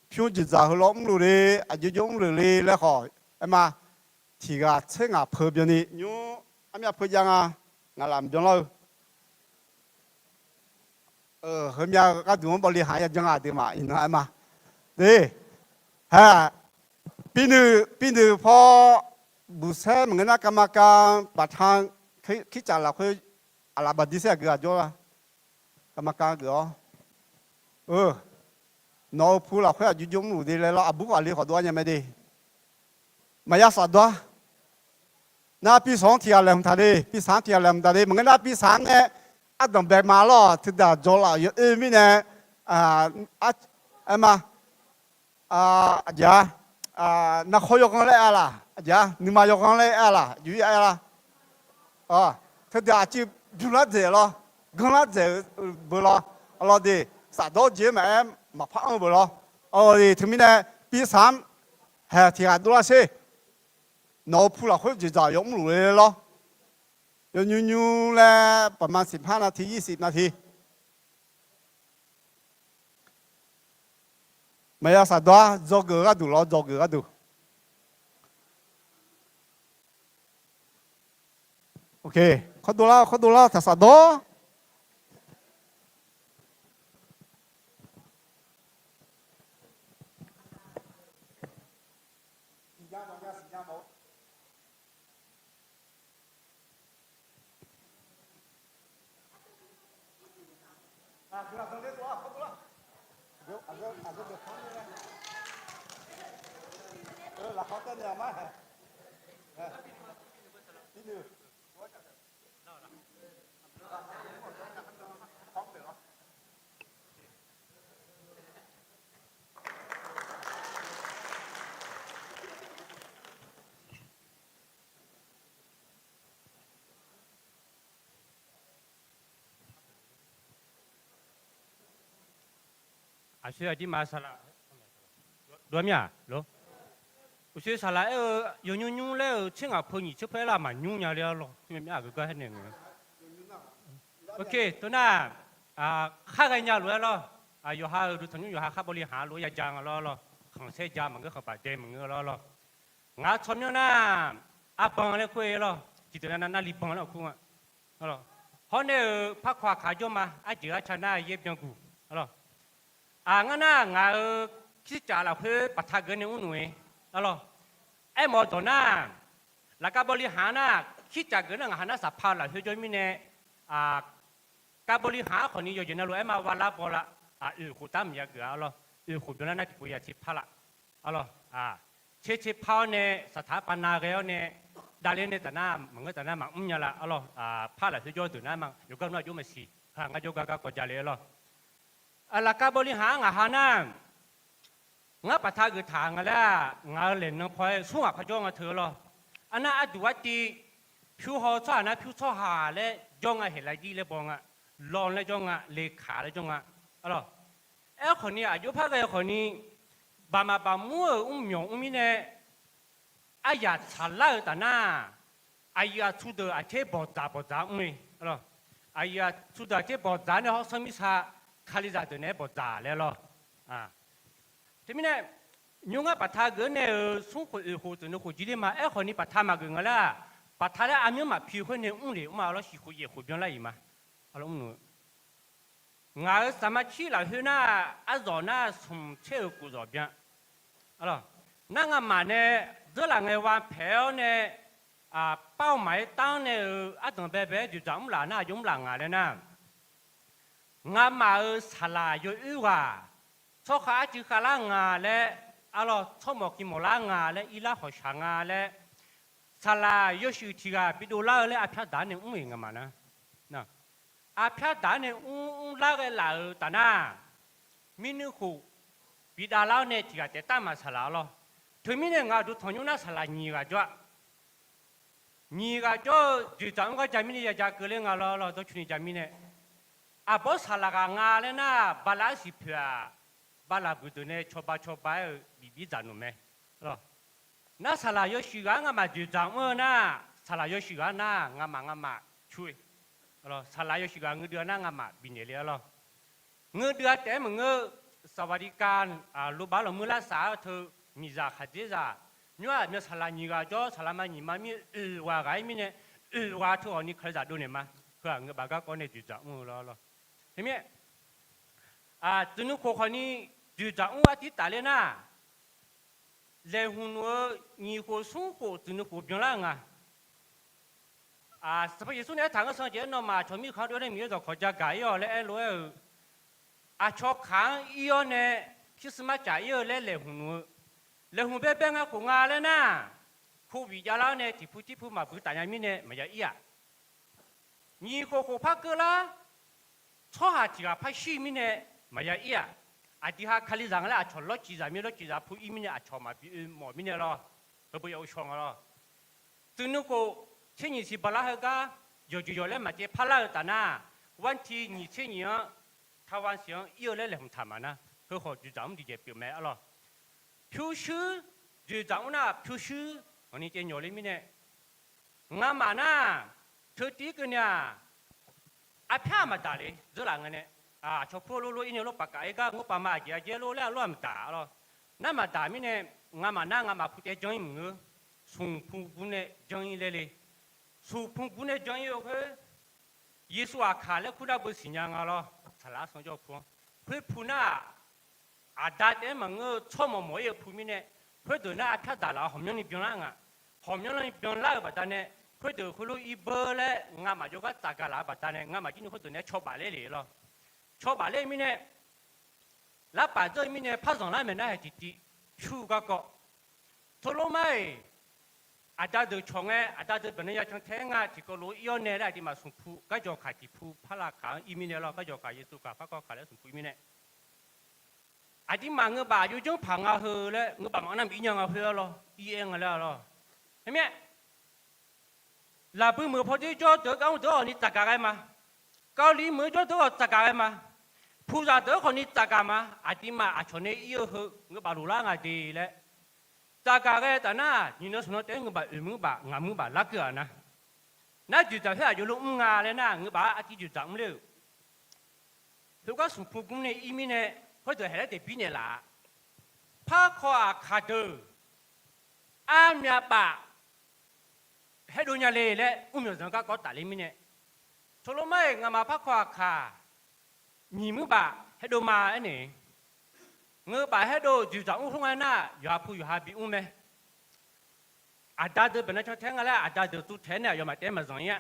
pyur jeqdzaq heulof-aer mrluf le, aqjox jox mrluf le laer khawf aer ma. Tiq ghaq tser ngaq peu byanni nymr armyav peu jav nga. Ngaq laf mqbyan lar-eu Heumyav gharduq-anr bawlihaq ya jan-a deuq maf iqnan aer ma. De, ha, binuiq binuiq paw, buqsaer maqngeur nar kavmaqkav paqtanq, kircaf lafkhoer aqlaf baqdir saer aqgeu aqjawr la, kavmaqkav geuf-awr, nawq-euq pu lafkhoer aqjox jox mrluf de laer lawr, aqbur khawf aqli khawf dov-aer nya mae de. Maqya safdawr-ar. Nar pirsaq-anr tiq ghaq laeqhmq taq de, pirsaq-anr tiq ghaq laeqhmq taq de. Maqngeur nar pirsaq-anr nae ardanq bae ma lawr, teudaq dzaw laf-euq yawoer mirnae, aer ma, aqjeq-a, narkhawr yawganr laer aer-a laq, aqjeq-a, nuima yawganr laer aer-a laq, aqjox-ir aer-a laq. Teudaq aqcuiv bymrlar dzaeq lawr, ganrlar dzaeq-eu beu lawr, arlawr de, safdawr jeq-aer maqaer maqpar anr-eu beu lawr, arlawr de. Teumirnae pirsaq-anr haeq tiq ghaq dovlar sher. Nawq-euq pu lafkhoer jeqdzaq yawmrluf le lawr. Yawnymr nymr laer paqma siqpar nav tiq yir siq nav tiq. Maqya safdawr-ar, dzawgeuf gharduq lawr, dzawgeuf gharduq. Kawr dovlar, kawr dovlar, taq safdawr. Aqshoe aqdirma saqlaq dov-ar mir-aq lor. Uqshoe saqlaq aer-eu yawnymr nymr laer-eu tser ngaq peu nyiq tser paer lar maqnymr nya le-ar lawr. Teumirnae aqgeu gar aernaeq nga. Teunar, khar ghaenya lof-aer lawr. Yawqha-euq duq tanqnymr yawqha khar bawlihaq lof-aer yaja nga lawr lawr. Khanqsaer ja maqngeur, khanqbaq dae maqngeur lawr lawr. Ngaq-euq tsawrmyanr nar, arban laer kur-eu lawr. Tiqdeuq nav navlivban laer kur nga. Hawr nae-euq parkawq aqkaq jawr ma, arjeuq arca nar yaer byanguq. Aq, ngar nar ngaq-euq kircaf lafkhoer baqtaq geuf nae mrluf-ir. Arlawr, aermawf-eu dawq nar, lafkar bawlihaq nar, kircaf geuf nar ngaq ha nar saqpaq lafkhoer jawr mirnae, kar bawlihaq-anr khawfni yawjeq navluf aer ma, ghar lar baw la, oeq khof dar maqya geuf-a. Arlawr, oeq khof byanlar nar tiqpov ya tser par la. Arlawr, tser tser par-awr nae saqtaq-anr pav na ghae-awr nae, davler nae taf nar maqngeur taf nar maqmr nya la. Arlawr, par lafkhoer jawr deuq nar ma, yawqgar nmr aqjox maqsiq, ha ngar jawrgar garkawv ja le. Arlawr, lafkar bawlihaq-anr ngaq ha nar, Ngar baqta geuf taq nga laer-aq, ngaq-euq laeqnan paw-aer smr ghaq par jawr nga teu lawr. Arnar arduq artiv, pyur haw tsawrhaq nar pyur tsawrhaq laer jawr nga, heqlav jir laer baw nga, law laer jawr nga, lekaq laer jawr nga. Arlawr, aerkhawf ni aqjox par ghae-eu khawf ni, baqmaq baqmur-euq mrmyawq mr mirnae, aryaq tsaqlar-eu taf nar, aqyuif aqtsu deuq aqter bawqdzaq bawqdzaq mr-e. Aqyuif aqtsu deuq aqter bawqdzaq nae hawr sanr mirtsa, Kalizaq deuq naeq-aer bawqdzaq laer lawr. Teumirnae, nymr ngar baqta geuf-anr nae-euq smr khof oeq khof tsuif nuikhof jir ler ma. Aerkhawf ni baqta maqgeuf nga laer-aq, baqta laer armyanr maqpi khoer nae mr le mr-a lawr, shiq khof yaef khof byanlar-iq ma. Ngaq-euq saqma cir lafkhoer nar, arzawq nar smq tser-euq kofzawq byan. Nar ngamaf nae dzeurlaf ngae wa paeq-awr nae, pav-awr maqaer tanr nae-euq ardanq baebae-aer dzoeqdzaq mr laf nar, aqjox mr laf nga laer nar, ngamaf-euq saqlaq yawoer ghaq, tsawrkhav arcuiv khavlar nga laer, arlawr tsawrmawq ki mawqlar nga laer, irlar hawqshaq nga laer, saqlaq yawshuif tiq ghaq bidov lar-eu laer arpyar daq-anr nae mr-iq ngamaf nar. Arpyar daq-anr nae mr mr lar ghae laf-euq taf nar, mirnuir khof bidav lar-awr nae tiq ghaq taef taf maq saqlaq-a lawr. Teumirnae ngaq-euq duqtanq nymr nar saqlaq nyiq ghaq jawr-a. Nyiq ghaq jawr-eu dzoeqdzaq mr gar ja mirnae ya ja keuvler nga lawr lawr, dawrcuni ja mirnae. Aqbawr saqlaq ghaq nga laer nar, bala-aer siqpoeq-aq, bala buiq deuq nae cawba cawba-aer-eu bif bir dzaq noeq mae. Nar saqlaq yawshuif ghaq-anr ngamaf dzoeqdzaq mr-eu nar, saqlaq yawshuif ghaq nar ngamaf ngamaf cur-e. Saqlaq yawshuif ghaq ngeudui-a nar ngamaf bifnaeq le-a lawr. Ngeudui-a taef-aer maqngeur, saqbaqdiqkav loba lawqmuir lar saf-aer teu, miqzaq khaqdzerzaq, nymr-aq myawq saqlaq nyiq ghaq jawr, saqlaq ma nyiq ma mir oeq ghaq ghaq-ir mirnae, oeq ghaq teu ghawq ni Kalizaq dovnaeq ma. Heu-aq ngeu baf garkawv nae dzoeqdzaq mr-eu lawr lawr. Teumirnae, tsuif nuikhof khawf ni dzoeqdzaq mr-eu artir taf ler nar, laeqhmq nmq-eu nyiq khof smr khof tsuif nuikhof byanlar-eu nga. Sanqpaq Yeqsur nae aertaq-anr sanq jeq-aer nawmaf cawq mirkhanq-anr dov-aer nae Miqyaer dawqkawq jagaq-ir-awq laer aerlof-aer-euq, aqcawq kaq-anr ir-awr nae Christmas caf ir-eu laer laeqhmq nmq-eu, laeqhmq baebae nga khof nga laer nar, covid javlar-awr nae tiq pu tir pu maqbui taf nya mirnae maqya ir-aq. Nyiq khof khof par keuvlar, tsawrhaq tiq ghaq par shir mirnae maqya ir-aq. Aqdui ha Kalizaq nga laer aqcawq lawr ciqzaq mir lawr ciqzaq pu ir mirnae aqcawq maqbi oe mawf mirnae lawr. Heubeu yaw shaw nga lawr. Tsuif nuikhof tser nyiq siq baqlar heugar, yawqjeq yawq laer maqcaev parlar-eu taf nar, vanrti nyiq tser nyiq-anr, Taiwan siq-anr ir-eu laer laeqhmq taq maqnar, heukhawf dzoeqdzaq mr tiqjeq pyeuf mae-a lawr. Pyurshuir, dzoeqdzaq mr nar pyurshuir hawq ni caev nyawq le mirnae, ngamaf nar, teutiv keuvni-aq, arpyar maqdaq le dzeurlaf ngae nae, aqcawq pur lof lof ir nae lof paf kaf-ir gar ngawr paf ma aqjeq aqjeq lof laer aqlof-aq maqdaq lawr. Nar maqdaq mirnae, ngamaf nar ngamaf pu taev janr-ir maqngeur, smq pu gur nae janr-ir laer le. Smq pu gur nae janr-ir-eu khoer, Yeqsur aqkaq laer kur nar beu siqnya nga lawr. Saqlaq arsan jawr-eu pu-anr, khoer pu nar-aq, aqda taef-aer maqngeur-eu tsawrmawq mawq-ir-eu pu mirnae, khoerdeuq nar arpyar daqlaf-awr hawqmyanrni byanlar nga. Hawqmyanrni byanlar-eu baqdanae, khoerdeuq khoerlof ir beur laer ngamaf jawrgar tsafgaq laf-eu baqdanae, ngamaf jir ni khoerdeuq nae cawbaf ler le lawr. Cawbaf ler mirnae, larpaf dzeur-eu mirnae par zanqlar maeq nar haeq tiqtiv pyur-eu garkawv. Teulof mar-iq, aqda deuq cawq ngae, aqda deuq baqnae ya can tae-aer nga tiqkawv lof-aer ir-awr nae laer aqduimaf smq pu garjawq kaq tiq pu par lav kaq-anr ir mirnae lawr, garjawq kaq Yeqsur kaq par kawv kaq laer smq pu ir mirnae, aqduimaf ngeu baf aqjox janr paq nga heu laer ngeu baf maqnar maqir nya nga khoer-a lawr, ir-aer nga laer-a lawr. Teumirnae, lafbui meuq pawdzer jawr deuq-eu gar mr deuq-awr khawf ni tsafgaq ghae ma. Kali meuq-eu jawr deuq-awr khawf tsafgaq ghae ma. Puqzaq deuq-awr khawf ni tsafgaq ma. Aqduimaf aqcawq nae ir-eu heu ngeu baf luf lar nga de laer tsafgaq ghae taf nar, nyiq nan smq nan taef-aer ngeu baf oeq muir baf ngaq muir baf larkeuv-aq nar, nar dzoeqdzaq khoer aqjox lof mr nga laer nar, ngeu baf-aer artiv dzoeqdzaq mr ler-euq. Khoergar smq pu gur nae ir mirnae, khoerdeuq haeq laer daeqbir naeqlaf-a. Parkawv aqkaq deuq armyav baf haerdov nya le laer mrmyawq zanq garkawv tafler mirnae, teulof mar-iq ngamaf parkawv aqkaq nyiq muir baf haerdov ma aernaeq, ngeu baf haerdov-eu dzoeqdzaq mr khoer nga nar, yawqha pu yawqha bimr mae. Aqda deuq baqnae can tae-aer nga laer aqda deuq tuvtaeq-aer nae aqyawfmaf taef-aer maqzanq-ir-a.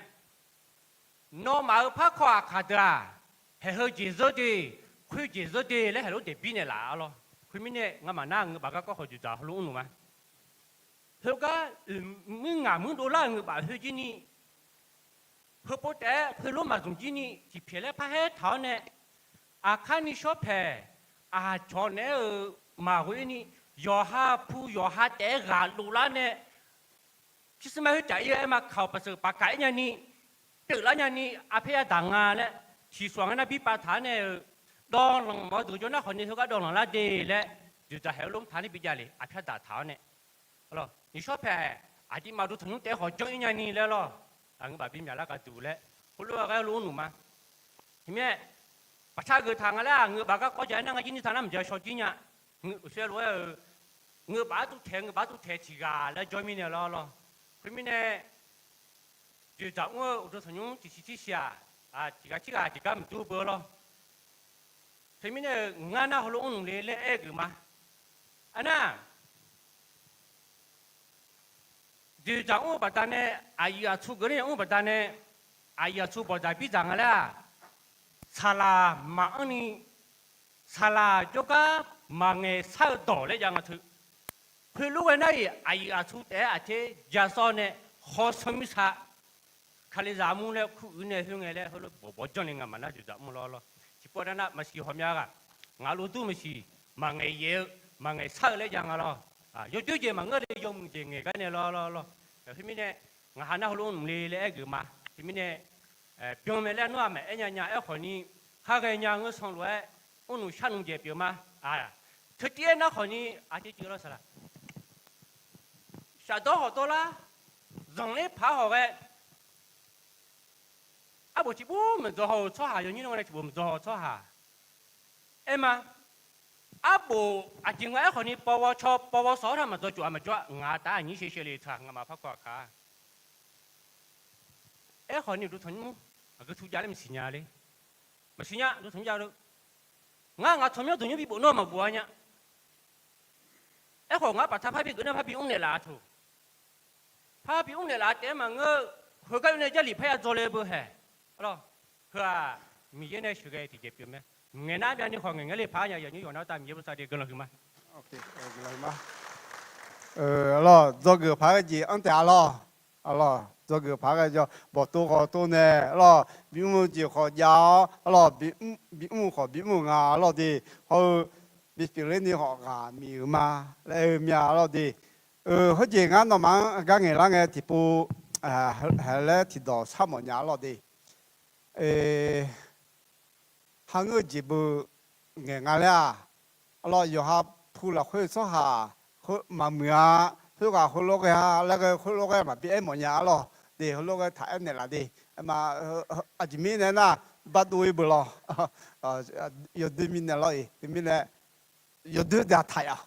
Nawmaf-euq parkawv aqkaq deuq-aq, haeq heu jeq zeur de, khoer jeq zeur de laer haeq lof daeqbir naeqlaf-a lawr. Khoermirnae ngamaf nar ngeu baf garkawv khawf dzoeqdzaq heulof mrluf ma. Heugar oeq muir ngaq muir dovlar-euq ngeu baf khoer jir ni, heupov taef-aer khoerlof maqzmq jir ni tiqpyaeq laer parhaer taq-awr nae, aqkar ni shawr paeq, aqcawq naeq-aer-euq maqghoe-ir ni, yawqha pu yawqha taef-aer ghaq loflar nae, pyurshuir mar khoercaf-ir-eu aer ma kaq-awq paqseuq paqkaq-aer nyani, pyeuflar nyani, arpaer yadaq nga laer, tiqsawq nga nar birpav taq-awr nae-euq, dawvlanq mawf-eu deuq jawr nar khawfni heugar dawvlanq lar de laer, dzoeqdzaq haeq-eu lor mr taq nae bijav le, arpaer yadaq taq-awr nae, nyiqshawr paeq, aqdirmaf duq tanqnymr taef-aer khawf janr-ir nyani laer lawr, ngeur baf bimyaq lar gharduq laer, heulof-aer ghae-eu lof mrluf ma. Teumirnae, baqca geuf taq nga laer-aq, ngeur baf garkawv jaq-aer nar ngar jir ni taq nar maqjav shaw jir nya. Ngeur uqsaer lof-aer-euq, ngeur baf artuv taeq, ngeur baf artuv taeq tiq ghaq laer jawr mirnae lawr lawr. Khoermirnae, dzoeqdzaq mr-eu uqduq tanqnymr tiqsiq tirsiq-aq, tiq ghaq tirghaq tiqgar maqdur beu lawr. Teumirnae-euq ngar nar heulof mrluf le laer aer-eu geuf ma. Aernar, dzoeqdzaq mr-eu baqdanae, aqyuif aqtsu geuf ler-a mr-eu baqdanae, aqyuif aqtsu bawqdzaq birdzaq nga laer-aq, saqlaq maqanr ni, saqlaq jawrgar maqngaeq sar-eu dawq laer jav nga teu. Khoerlof ghae nar-iq aqyuif aqtsu taef-aer aqter ja sawr nae, hawsar mirtsaq, Kalizaq mur laer kur uiq nae khoerngae laer heulof bawqbawq janr ni ngamaf nar dzoeqdzaq mr lawr lawr. Tiqpov nar nar maqsiq hawmya ghaq, ngaq lov dur maqsiq, maqngaeq yaef-eu, maqngaeq sar-eu laer jav nga lawr. Yawdoer jeq maqngeur de yawmuiq jeq ngaeq gar nae lawr lawr lawr. Khoermirnae, ngaq ha nar heulof mrluf le laer aer-eu geuf ma. Teumirnae, byanmae laer nar-aq maqaer nya nya aerkhawf ni, khar ghaenya ngeur sanq lof-aer, mrluf sharluf jeq pyeuf ma. Teutiv aer nar khawf ni, aqjeq jeq lawr saqlaq, shafdawr hawqdawr lar, zanqler paq-aer hawq ghae, arbof tiqbur maqdzaw haw-euq tsawrhaq yawnyir nar nga nae tiqbof maqdzaw haw-eu tsawrhaq. Aer ma, arbof aqjeq nga aerkhawf ni pawghaw caw pawghaw sawq-awr nar maqdzaw cof-a maqjawr-a ngaq taf aqnyir shae shae le taq ngaqma par kawv-aq ka. Aerkhawf ni uqduq tanqnymr, aqgeu tu jav laer maqsiq nya le. Maqsiq nya uqduq tanqnymr jav-eu. Ngar ngaq tsawrmyanr dawqnymr bibof nar maqbof-a nya. Aerkhawf ngar baqta parbi geuf nar parbi mrnaeq laf-a teu. Parbi mrnaeq laf-a taef-aer maqngeur-eu, heugar yur nae Jarlif parya dzaw le beu haeq. Arlawr, heu-aq, Miqyaer nae sheuqghae tiqjeq pyeuf mae. Ngaeq nar byav ni khawf ngaeq ngae le paq-aer nya yawnyir yawq nar tav Miqyaer bosav de guiqlanq huiq ma. Arlawr, dzawgeuf paq-aer jeq anr taef-a lawr. Arlawr, dzawgeuf paq-aer ghae jawr bawqtov khawf tov nae, arlawr, bimr-eu jeq khawf jav-awr, arlawr, bimr khawf bimr-eu nga, arlawr de, hawr-eu bipyeuf ler ni khawf ghaq miq-euq ma laer-eu mya, arlawr de. Khoerjeq ngar nawmaf-anr gar ngaeqlar ngae tiqpov, haeq laer tiqdawq sharmawf nya, arlawr de. Hangeur-eu jeq beu ngaeq nga laer-aq, arlawr, yawqha pu lafkhoer-eu tsawrhaq khoer maqmuiq-a, khoerghaq khoerlof ghae-a laer ghae khoerlof ghae maqbi aer mawf nya, arlawr de, khoerlof ghae taq aer naeqlaf de. Aerma, aqjeq mirnae nar, bardov-ir beu lawr, yawdoer mirnae lawr-iq teumirnae, yawdoer daftaq-a,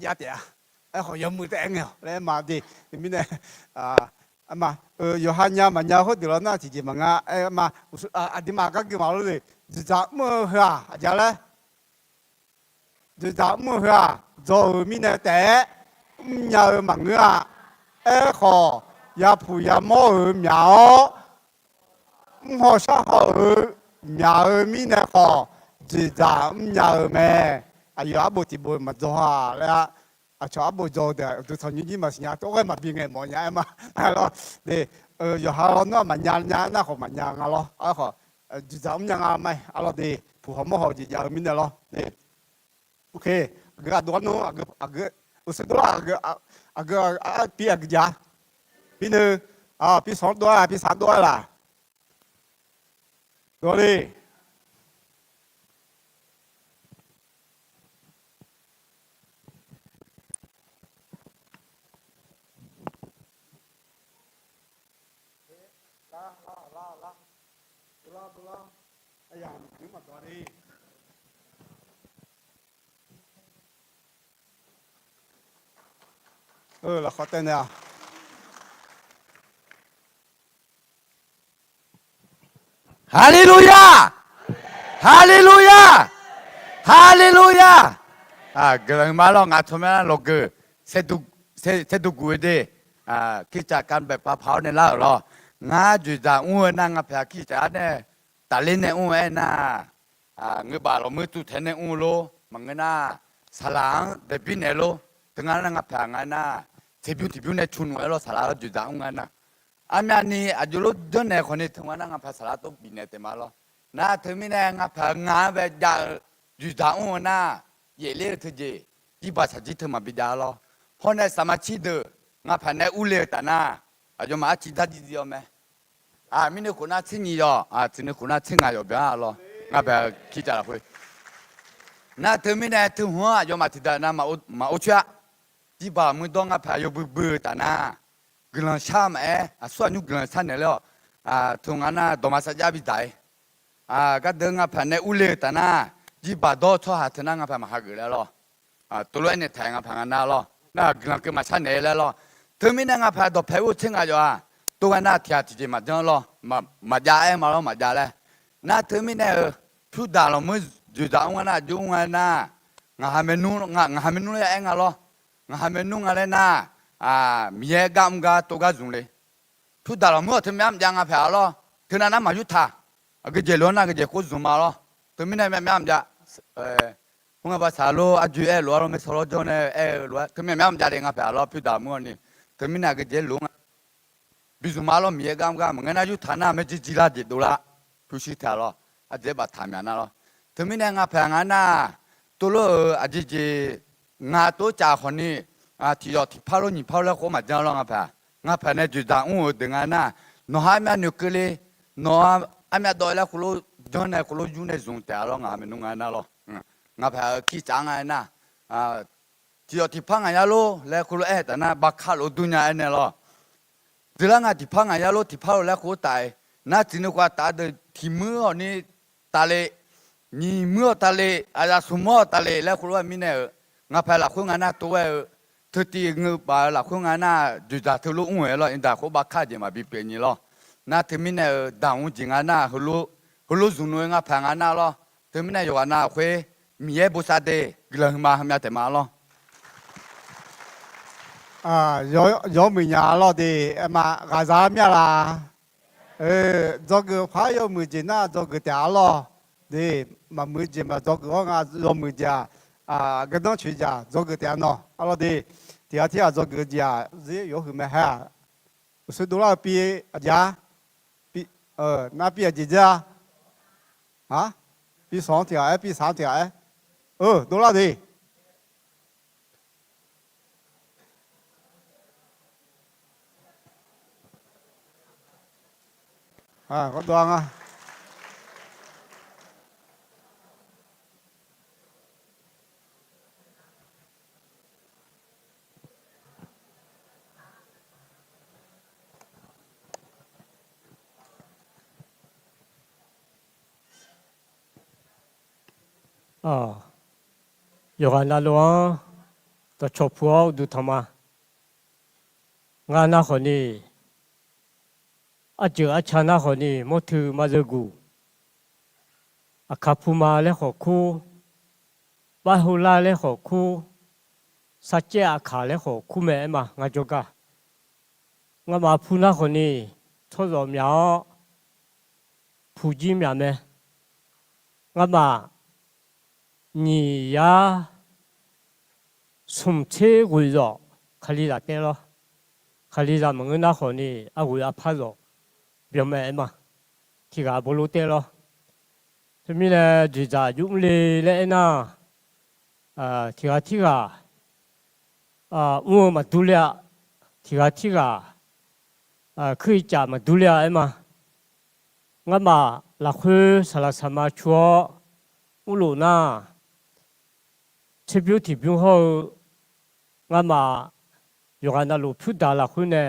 jav taef-a. Aerkhawf yawmuiq taef-aer ngae-awq laer aer ma de. Teumirnae, aerma, yawqha nya maqnya khoerdeuq lawr nar tiqjeq maqnga aer ma. Aqduimaf gar guiqma lor le. Dzoeqdzaq mr-eu heu-aq aqja laer, dzoeqdzaq mr-eu heu-aq, dzaw-euq mirnae taef-aer mrnya-eu maqngeur-a. Aerkhawf, yapuq yamawr-euq myaq-awr, mrhaw sharhaw-euq myaq-eu mirnae khawf, dzoeqdzaq mrnya-eu mae. Aqyawf arbof tiqbof maqdzaw-a laer-a. Aqcawq arbof dzaw-eu deuq-aq, uqduq tanqnymr jir maqsiq nya, tov ghae maqbi ngaeq mawf nya aer ma. Arlawr, yawqha lawr nar maqnya nya aernar khawf maqnya nga lawr. Aerkhawf, dzoeqdzaq mrnya nga ma. Arlawr de, puq haw mawr haw jeq jav-eu mirnae lawr. Aqgeu aqdov-ar nmr, aqgeu, uqshoe dov-ar, aqgeu, aqgeu, aqgeu, pi aqgeu jav, pi neu, pi sanq-anr dov-ar, pi saq-anr dov-ar laq. Dov-ar le. Lafkhawf taev naeq-a. Haleluya! Haleluya! Haleluya! Guiqlanq ma lawr, ngaq tsawrmyanr lawqgeuq saerdov guf-eu de, kirtsaq kavbae paq paq-awr nae lar-euq lawr. Ngar dzoeqdzaq mr-eu nar ngaq paeq-aq kirtsaq-ar nae tafler nae mr-eu aernar, ngeur baf lawqmuir tuvtaeq nae mr-eu lor. Maqngeur nar, saqlaq-anr daeqbir naeq lor. Teu ngar nar ngaq paeq-aq nga nar, teqbymr tiqbymr nae cu nmr-aer lawr, saqlaq-anr dzoeqdzaq mr nga nar. Armyavni aqjox lof janrnaeq khawfni teu ngar nar ngaq paeq saqlaq tov bifnaeq taef ma lawr. Nar teumirnae ngaq paeq-aq nga-anr bae jav-eu dzoeqdzaq mr-eu nar, yaefler-eu teujeq jirbaq shaqjir teu maqbi jav-a lawr. Hawr nae saqmaq cir deuq ngapaq nae urle-eu taf nar, aqyawfmaf arciv dar jirjir-awr mae. Mirnae khof nar tser nyiq yawf, tsuif nae khof nar tser ngaq yawf byan-a lawr. Ngapaq kircaf lafkhoer nar teumirnae teuhmq-anr aqyawfmaf tiqdaq nav maqor coer-a. Jirbaq muiqdawr ngapaq yawbui bui-eu taf nar, guiqlanq shar maqaer, aqsur aqnymr guiqlanq sharnaeq ler-awq. Teu nga nar dawqma sarjax bi daq-ir. Gardeuv ngapaq nae urle-eu taf nar, jirbaq dawr-eu tsawrhaq teu nar ngapaq maqhageuf laer lawr. Tov lof-aer naeq taq-aer ngapaq nga nar lawr, nar guiqlanq keuv maqshar naeq-aer laer lawr. Teumirnae ngapaq dawqpae ur tser ngaq yawf-aq, tov nga nar tiq ghaq tiqjeq maqjanr lawr, maqjav-aer ma lawr maqjav laer. Nar teumirnae-euq pyurdaq lawqmur dzoeqdzaq mr nga nar, aqjox mr nga nar, ngaq ha maernmr laer ya aer nga lawr. Ngaq ha maernmr nga laer nar, Miqyaer gar mr gar tov gar zmq le. Pyurdaq lawqmur-awq teu myav mqjav ngapaq-a lawr. Teunav nar maq yurtaq. Aqgeujeq lof-anr nar aqgeujeq khoer zmq ma lawr. Teumirnae myav myav mqjav. Khoerngae baqsaq lor arjoe aer lof-a lawr, maershaw lawr jawr nae aer-eu lof-aer teu myav myav mqjav le ngapaq-a lawr pyurdaq mur-awq ni. Teumirnae aqgeujeq lof-anr nga bi zmq ma lawr Miqyaer gar mr gar maqngeur nar yurtaq nar maerjir jir lar jeq dovlar. Pyurshuir taq lawr. Ardzaeq-aer baftaq myaq nar lawr. Teumirnae ngapaq nga nar, tov lof-euq aqjeq jeq ngaq tov caf khawfni, tiq yawf tiq par lof nyiq par lof laer khof maqjanr lawr ngapaq. Ngapaq nae dzoeqdzaq mr-euq deuq nga nar, nawq-anr armyav noeqkeuv le, nawq-anr armyav dawv laer khoerlof janr nae khoerlof yur nae zmq taef-a lawr ngaq ha maernmr nga nar lawr. Ngapaq-euq kirtsaf nga nar, tiq yawf tiq par ngaq yar lor laer khoerlof aer-eu taf nar baqka lof dur nya aer nae lawr. Dzeurlar nga tiq par ngaq yar lor tiq par lof laer khoerlof taf-aer, nar tsuif nuikhof taf deuq tiq muir-awq ni taf le, nyiq muir-awq taf le, aqzaf smq mawr-awq taf le laer khoerlof-aer mirnae-euq, ngapaq lafkhoer nga nar tov-aer-eu, teutiv ngeu baf-eu lafkhoer nga nar dzoeqdzaq teulof mr-eu aer lawr. Iqdaq khoer baqka jeq maqbi pyeuf nyi lawr. Nar teumirnae-euq daqmr jeq nga nar, heulof zmq nmr-eu ngapaq nga nar lawr. Teumirnae yawqghaq nav lafkhoer Miqyaer bosav de guiqlanq huiqma heumyav taef ma lawr. Yawmuiq nya lawr de, aerma ghaqzaq-a myav la. Dzawgeuf par yawmuiq jeq nar dzawgeuf taef-a lawr. De, maqmuiq jeq maqdzawgeuf-awr nga yawmuiq jeq-aq, gardanr coeq jeq-aq dzawgeuf taef-a nawq-a lawr de. Tiq ghaq tirghaq dzawgeuf jeq-aq zir yawhuiq mae haer-aq. Uqshoe dovlar-eu pi aqjeq-a, nar pi aqjeq dzar-a. Pi sawq-anr tiq ghaq-aer, pi saq-anr tiq ghaq-aer. Eu, dovlar de. Dov-a nga. Yawqghaq navluf-anr dawqcawq puq-awr uqduq tanq ma. Ngar nar khawfni, arjeuq arca nar khawfni mawrtui ma zeuguq. Aqkaq puma laer khawf kur, barhovlar laer khawf kur, sarcaev aqkaq laer khawf kur mae aer ma ngar jawrgar. Ngamaf pu nar khawfni, tsawrzawf myaq-awr, puq jir myaq mae. Ngamaf nyiq yar smq tser ghoeq zawf Kalizaq taev lawr. Kalizaq maqngeur nar khawfni, arghoeq arpar zawf byanmae aer ma. Tiq ghaq bawlof taev lawr. Teumirnae dzoeqdzaq jov mr le laer aernar, tiq ghaq tirghaq mr-eu maqdur ler-a. Tiq ghaq tirghaq kuir-i caf maqdur ler-a aer ma. Ngamaf lafkhoer saqlaq saqma cu-awr mrlof nar, tserbymr tiqbymr hawr-eu ngamaf yawqghaq navluf pyurdaq lafkhoer nae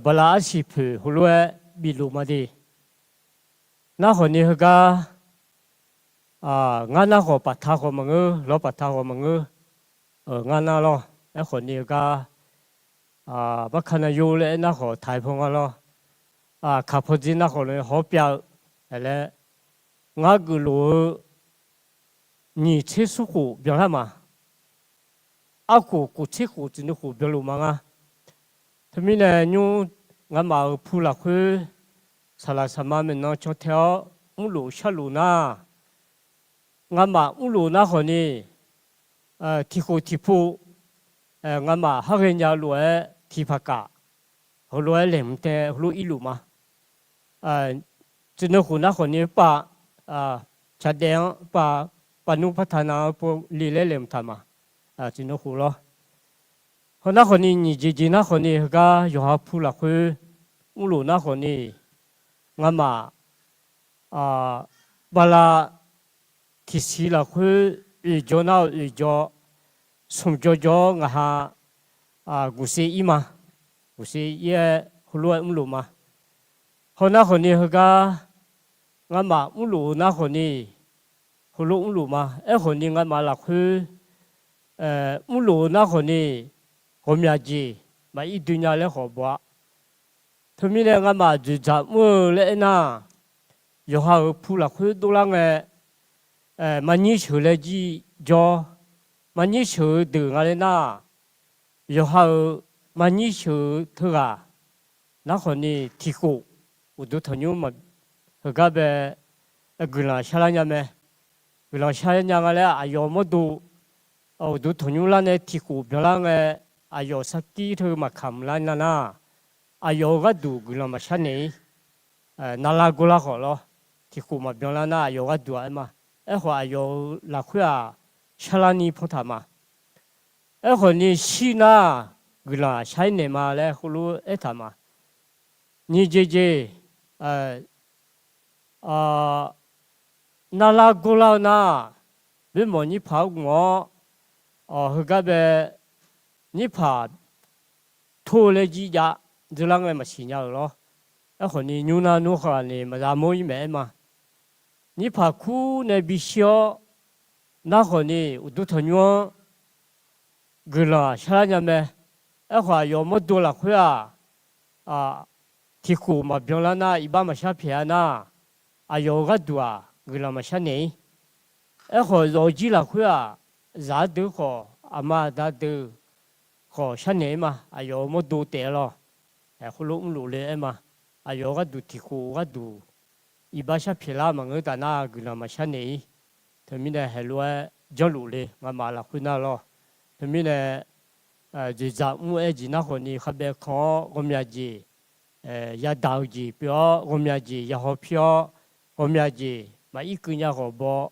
bala arsiq poeq heulof-aer bifluf ma de. Nar khawfni heugar, ngar nar khawf paqta khawf maqngeur, lawr paqta khawf maqngeur, ngar nar lawr. Aerkhawfni heugar, barkanav yo laer aernar khawf taq-aer paw ngar lawr. Kaq pawdzer nar khawf nae hawr pyav-eu laer, ngar geuflof-eu nyiq tser smr khof byanlar ma. Arkhof khof tser khof tsuif nuikhof byanluf ma nga. Teumirnae nymr ngamaf-euq pu lafkhoer saqlaq saqma maeqnan cantae-awr mrlof sharluf nar, ngamaf mrlof nar khawfni, tiq khof tiq pu, ngamaf har ghaenya lof-aer tiqpaq kaf heulof-aer laeqhmq tae heulof irluf ma. Tsuif nuikhof nar khawfni pav, caqdaef-anr pav, pav nmr par taq nav-eu pov le laer laeqhmq taq ma. tiqnan khof lawr. Heu nar khawfni nyiq jeq jeq nar khawfni heugar yawqha pu lafkhoer mrlof nar khawfni, ngamaf bala tiqsiq lafkhoer oeq jawr nar-eu oeq jawr, smq jawr jawr-awr ngaq ha guqsev ir ma. Guqsev ir-aer heulof-aer mrlof ma. Heu nar khawfni heugar ngamaf mrlof-eu nar khawfni heulof mrlof ma. Aerkhawfni ngamaf lafkhoer mrlof-eu nar khawfni ghawqmya jeq maqir doe nya laer khawf baw-a. Teumirnae ngamaf dzoeqdzaq mr-eu laer aernar, yawqha-euq pu lafkhoer dovlar ngae, maqnyir sheuq laer jir jawr, maqnyir sheuq-eu deuq nga laer nar, yawqha-euq maqnyir sheuq-eu teughaq nar khawfni tiqkhof uqduq tanqnymr heugar bae guiqlanq sharlar nya mae. Guiqlanq sharlar nya nga laer aqyawf mawrdo uqduq tanqnymr lar nae tiqkhof byanlar ngae, aqyawf sarkir teu maqkamq lar nya nar, aqyawf-euq gharduq guiqlanq maqshar naeq-ir. Navlar gor lar khawf lawr, tiqkhof maqbyan lar nar aqyawf gharduq-aq aer ma. Aerkhawf aqyawf-euq lafkhoer-aq sharlar ni panr taq ma. Aerkhawfni shir nar guiqlanq shar-ir naeq ma laer heulof-aer aertaq ma. Nyiq jeq jeq navlar gor lar-eu nar, boermawf nyirpaq-anr gmq-awr, heugar bae nyirpaq tor-eu laer jir jav dzeur lar ngae maqsiq nya-euq lawr. Aerkhawfni nymr nar nymr khaqnaeq maqza mawr-ir maeq-aer ma. Nyirpaq kur nae bishir-awr nar khawfni uqduq tanqnymr-anr guiqlanq sharlar nya mae. Aerkhawf aqyawf mawrdo lafkhoer-aq, tiqkhof maqbyan lar nar iqbax maqshar pyaeq-a nar, aqyawf-euq gharduq-aq guiqlanq maqshar naeq-ir. Aerkhawf zawqjir lafkhoer-aq, zaq-ar deuq khawf aqma aqda deuq khawf sharnaeq-ir ma. Aqyawf-euq mawrdo taef-aer lawr, heulof mrluf le-aer ma. Aqyawf-euq gharduq tiqkhof gharduq iqbax shar pyaeq lar maqngeur taf nar guiqlanq maqshar naeq-ir. Teumirnae heulof-aer janrluf le ngamaf lafkhoer nar lawr. Teumirnae dzoeqdzaq mr-aer jeq nar khawfni kharbae kan-awr ghawqmya jeq yadaq-eu jeq pyeuf-awr ghawqmya jeq yahaw pir-awr, ghawqmya jeq maqir keuv nya khawf baw.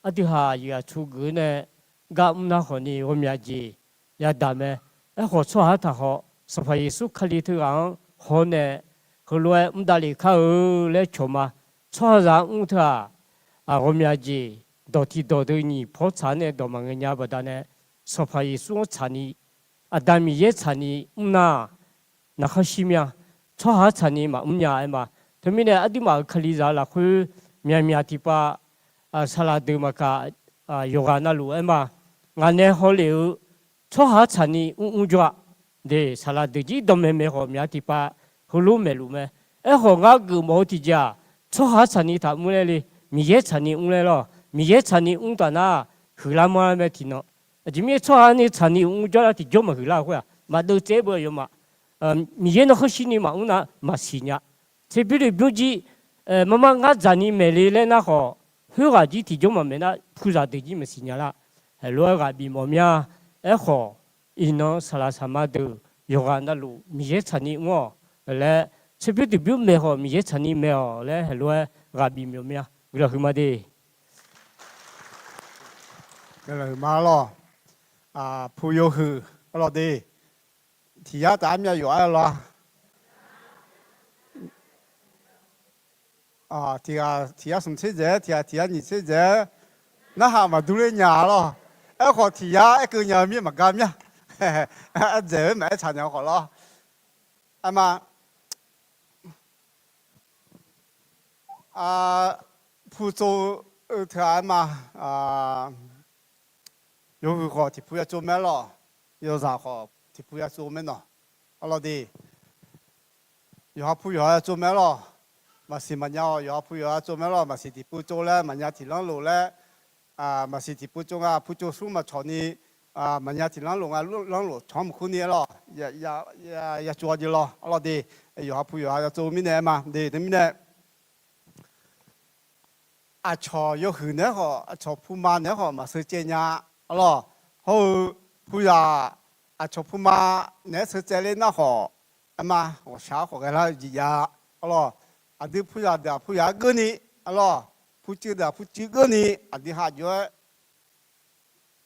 Aqdui ha aqyuif aqtsu geuf-eu nae gar mr nar khawfni ghawqmya jeq yadaq mae. Aerkhawf tsawrhaq-anr taqhaw, Sanqpaq Yeqsur Kali teughaq-anr haw nae heulof-aer mr davlef kar-eu laer cawq ma. Tsawrhaqzaq-anr mr teu-aq, ghawqmya jeq dawq tiq dawq deuq nyiq paw tsaq-anr nae dawq maqngae nya baqdanae, Sanqpaq Yeqsur-anr tsaqni, Aqda Miqyaer tsaqni mr nar, narkhar shir mya. Tsawrhaq-anr tsaqni maqmr nya-aer ma. Teumirnae aqduimaf-euq Kalizaq lafkhoer myaqmyaq tiqpav saqlaq deuq maqkaq, yawqghaq navluf-aer ma. Ngaq nae hawlef-eu tsawrhaq-anr tsaqni mrmr jawr-a. De, saqlaq deuq jir dawqmaeq maeq khawf myaq tiqpav heulof maeqluf mae. Aerkhawf ngar geufmawf-eu tiqjeq-aq, tsawrhaq-anr tsaqni taqmr laer le, Miqyaer tsaqni mr laer lawr. Miqyaer tsaqni mr taf nar, huiqlar manrlar mae tiqnan. Aqjeq mirnae tsawrhaq ni tsaqni mr jawr nar tiqjawr maqhuiqlar-eu khoer-aq, maqdeuv tsaev beu aqyawfmaf Miqyaer narkhar shirni maqmr nar maqsiq nya. Tserbymr lef bymr jir, marmar ngar dzaqni maeq le laer nar khawf, khoerghaq jir tiqjawr maqmaeq nar puzaq deuq jir maqsiq nya lar. Heulof-aer ghaq bif mawf mya. Aerkhawf iqnan saqlaq saqma deuq yawqghaq navluf Miqyaer tsaqni mr-awq laer, tserbymr duqbymr maeq khawf Miqyaer tsaqni maeq-awq laer heulof-aer ghaq bif mawf mya. Guiqlanq huiqma de. Guiqlanq huiqma lawr. Pu yawhuiq arlawr de. Tiq yar taf-aer myav yawf-aer lawr-a. Tiq ghaq tiq yar smq tser dzaeq-aer, tiq ghaq tiq yar nyiq tser dzaeq-aer, narhaq maqdur ler nya lawr. Aerkhawf tiq yar aer keuv nya-eu mir maqgar mya. Aer dzaeq-eu maqaer tsaq nya-eu khawf lawr. Aerma, pu tsov-eu teu-aq aerma, yawhuiq khawf tiqpu ya tsov mae lawr. Yawzaq khawf tiqpu ya tsov mae nawq. Arlawr de. Yawqha pu yawqha ya tsov mae lawr. Maqsiq maqnya-awq, yawqha pu yawqha ya tsov mae lawr. Maqsiq tiqpu tsov laer maqnya tiqlanr lof laer, maqsiq tiqpu tsov nga pu tsov smr maqcawq ni, maqnya tiqlanr lof nga lanr lof cawq-anr maqkur ni arlawr. Ya tsov-a jeq lawr arlawr de. Yawqha pu yawqha ya tsov mirnae aerma de. Teumirnae aqcawq yawhuiq naeq-aer khawf, aqcawq puma naeq-aer khawf maqsheu caev nya arlawr. Hawr-eu puzaq aqcawq puma naeq-aer sheu caev ler nar khawf, aerma ghawqshaq-aer khawf ghae lar-eu jeq jav arlawr. Aqdui puzaq deuq-aq puzaq-aer geur ni arlawr, pucuiv deuq-aq pucuiv geur ni aqdui ha jov-aer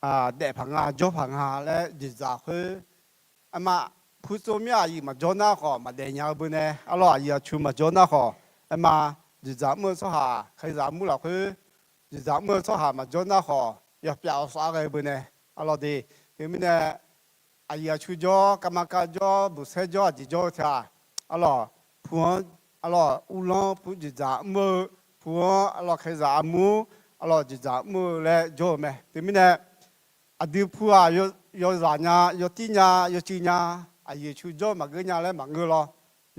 daef paq nga jawr paq nga laer dzoeqdzaq khoer, aerma, purtsov mir aqyuif maqjawr nar khawf maqdaef nya-eu beu nae arlawr, aqyuif aqtsu maqjawr nar khawf, aerma, dzoeqdzaq mr-eu tsawrhaq kalizaq mur lafkhoer, dzoeqdzaq mr-eu tsawrhaq maqjawr nar khawf yawpyav awrsaf ghae-eu beu nae arlawr de. Teumirnae aqyuif aqtsu jawr, kavmakav jawr, buqsaer jawr, aqjeq jawr-eu teu-aq, arlawr, pu-anr, arlawr, uvlanr pu dzoeqdzaq mr-eu, pu-anr arlawr kalizaq armur, arlawr dzoeqdzaq mr-eu laer jawr-eu mae. Teumirnae aqdui pu-aq, yawzaq nya, yawtir nya, yawcuiv nya, aqyuif aqtsu jawr maqgeur nya laer maqngeur lawr.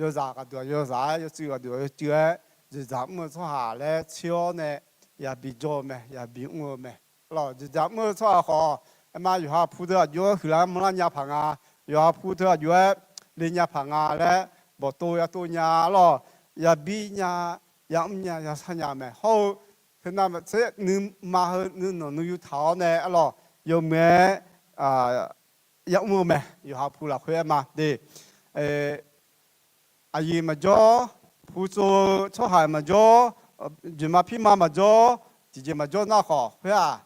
Yawzaq ghaqduq-aq yawzaq-aer, yawcuiv ghaqduq-aq yawcuiv-aer, dzoeqdzaq mr-eu tsawrhaq laer tser-awr nae yabi jawr-eu mae, yabi mr-eu mae. Arlawr, dzoeqdzaq mr-eu tsawrhaq khawf, aerma, yawqha pu teu aqjox-aer huiqlar manrlar nya paq nga, yawqha pu teu aqjox-aer le nya paq nga laer, bawqtov yatov nya arlawr, yabi nya, yamr nya, yasar nya mae. Hawr-eu teunav maqtser nuima heu nuinanq nuiyu taq-awr nae arlawr, yawmuiq-aer yamr-eu mae. Yawqha pu lafkhoer aerma de, aqyuif maqjawr, pu tsov-eu tsawrhaq maqjawr, dzoeqma pirma maqjawr, tiqjeq maqjawr nar khawf khoer-aq,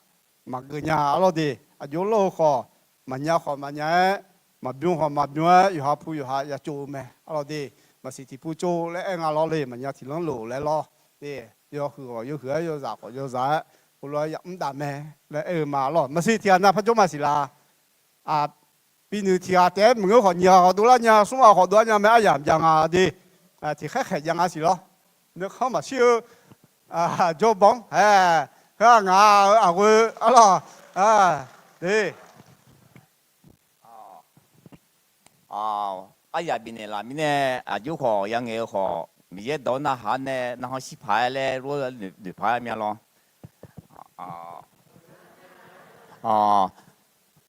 maqgeuf nya arlawr de. Aqjox lawr-eu khawf, maqnya khawf maqnya-aer, maqbymr khawf maqbymr-aer, yawqha pu yawqha ya tsov-eu mae arlawr de. Maqsiq tiqpu tsov laer aer nga lawr le, maqnya tiqlanr lof laer lawr de. Yawhuiq khawf yawhuiq-aer, yawzaq khawf yawzaq-aer, heulof-aer yamr dav mae laer aer-eu ma lawr. Maqsiq tiq ghaq nav par jawr maqsiq la? Aq, binuiq tiq ghaq taef-aer maqngeur khawf, nyiq ghaq khawf dovlar nya, smr ghaq khawf dovlar nya mae, aryamq jav nga de. Tiqkhaer khaeq jav nga siq lawr. Nuikhanr maqshir-eu jawrbanq-anr, ae, heu-aq ngaq-euq aqghoe arlawr, de. Aryaq bifnaeq laf mirnae, aqjox khawf yangaeq-eu khawf, Miqyaer dawq-anr narhaq-awr nae narhaq shir paq-aer laer lof-aer noeqpaq-aer mya lawr.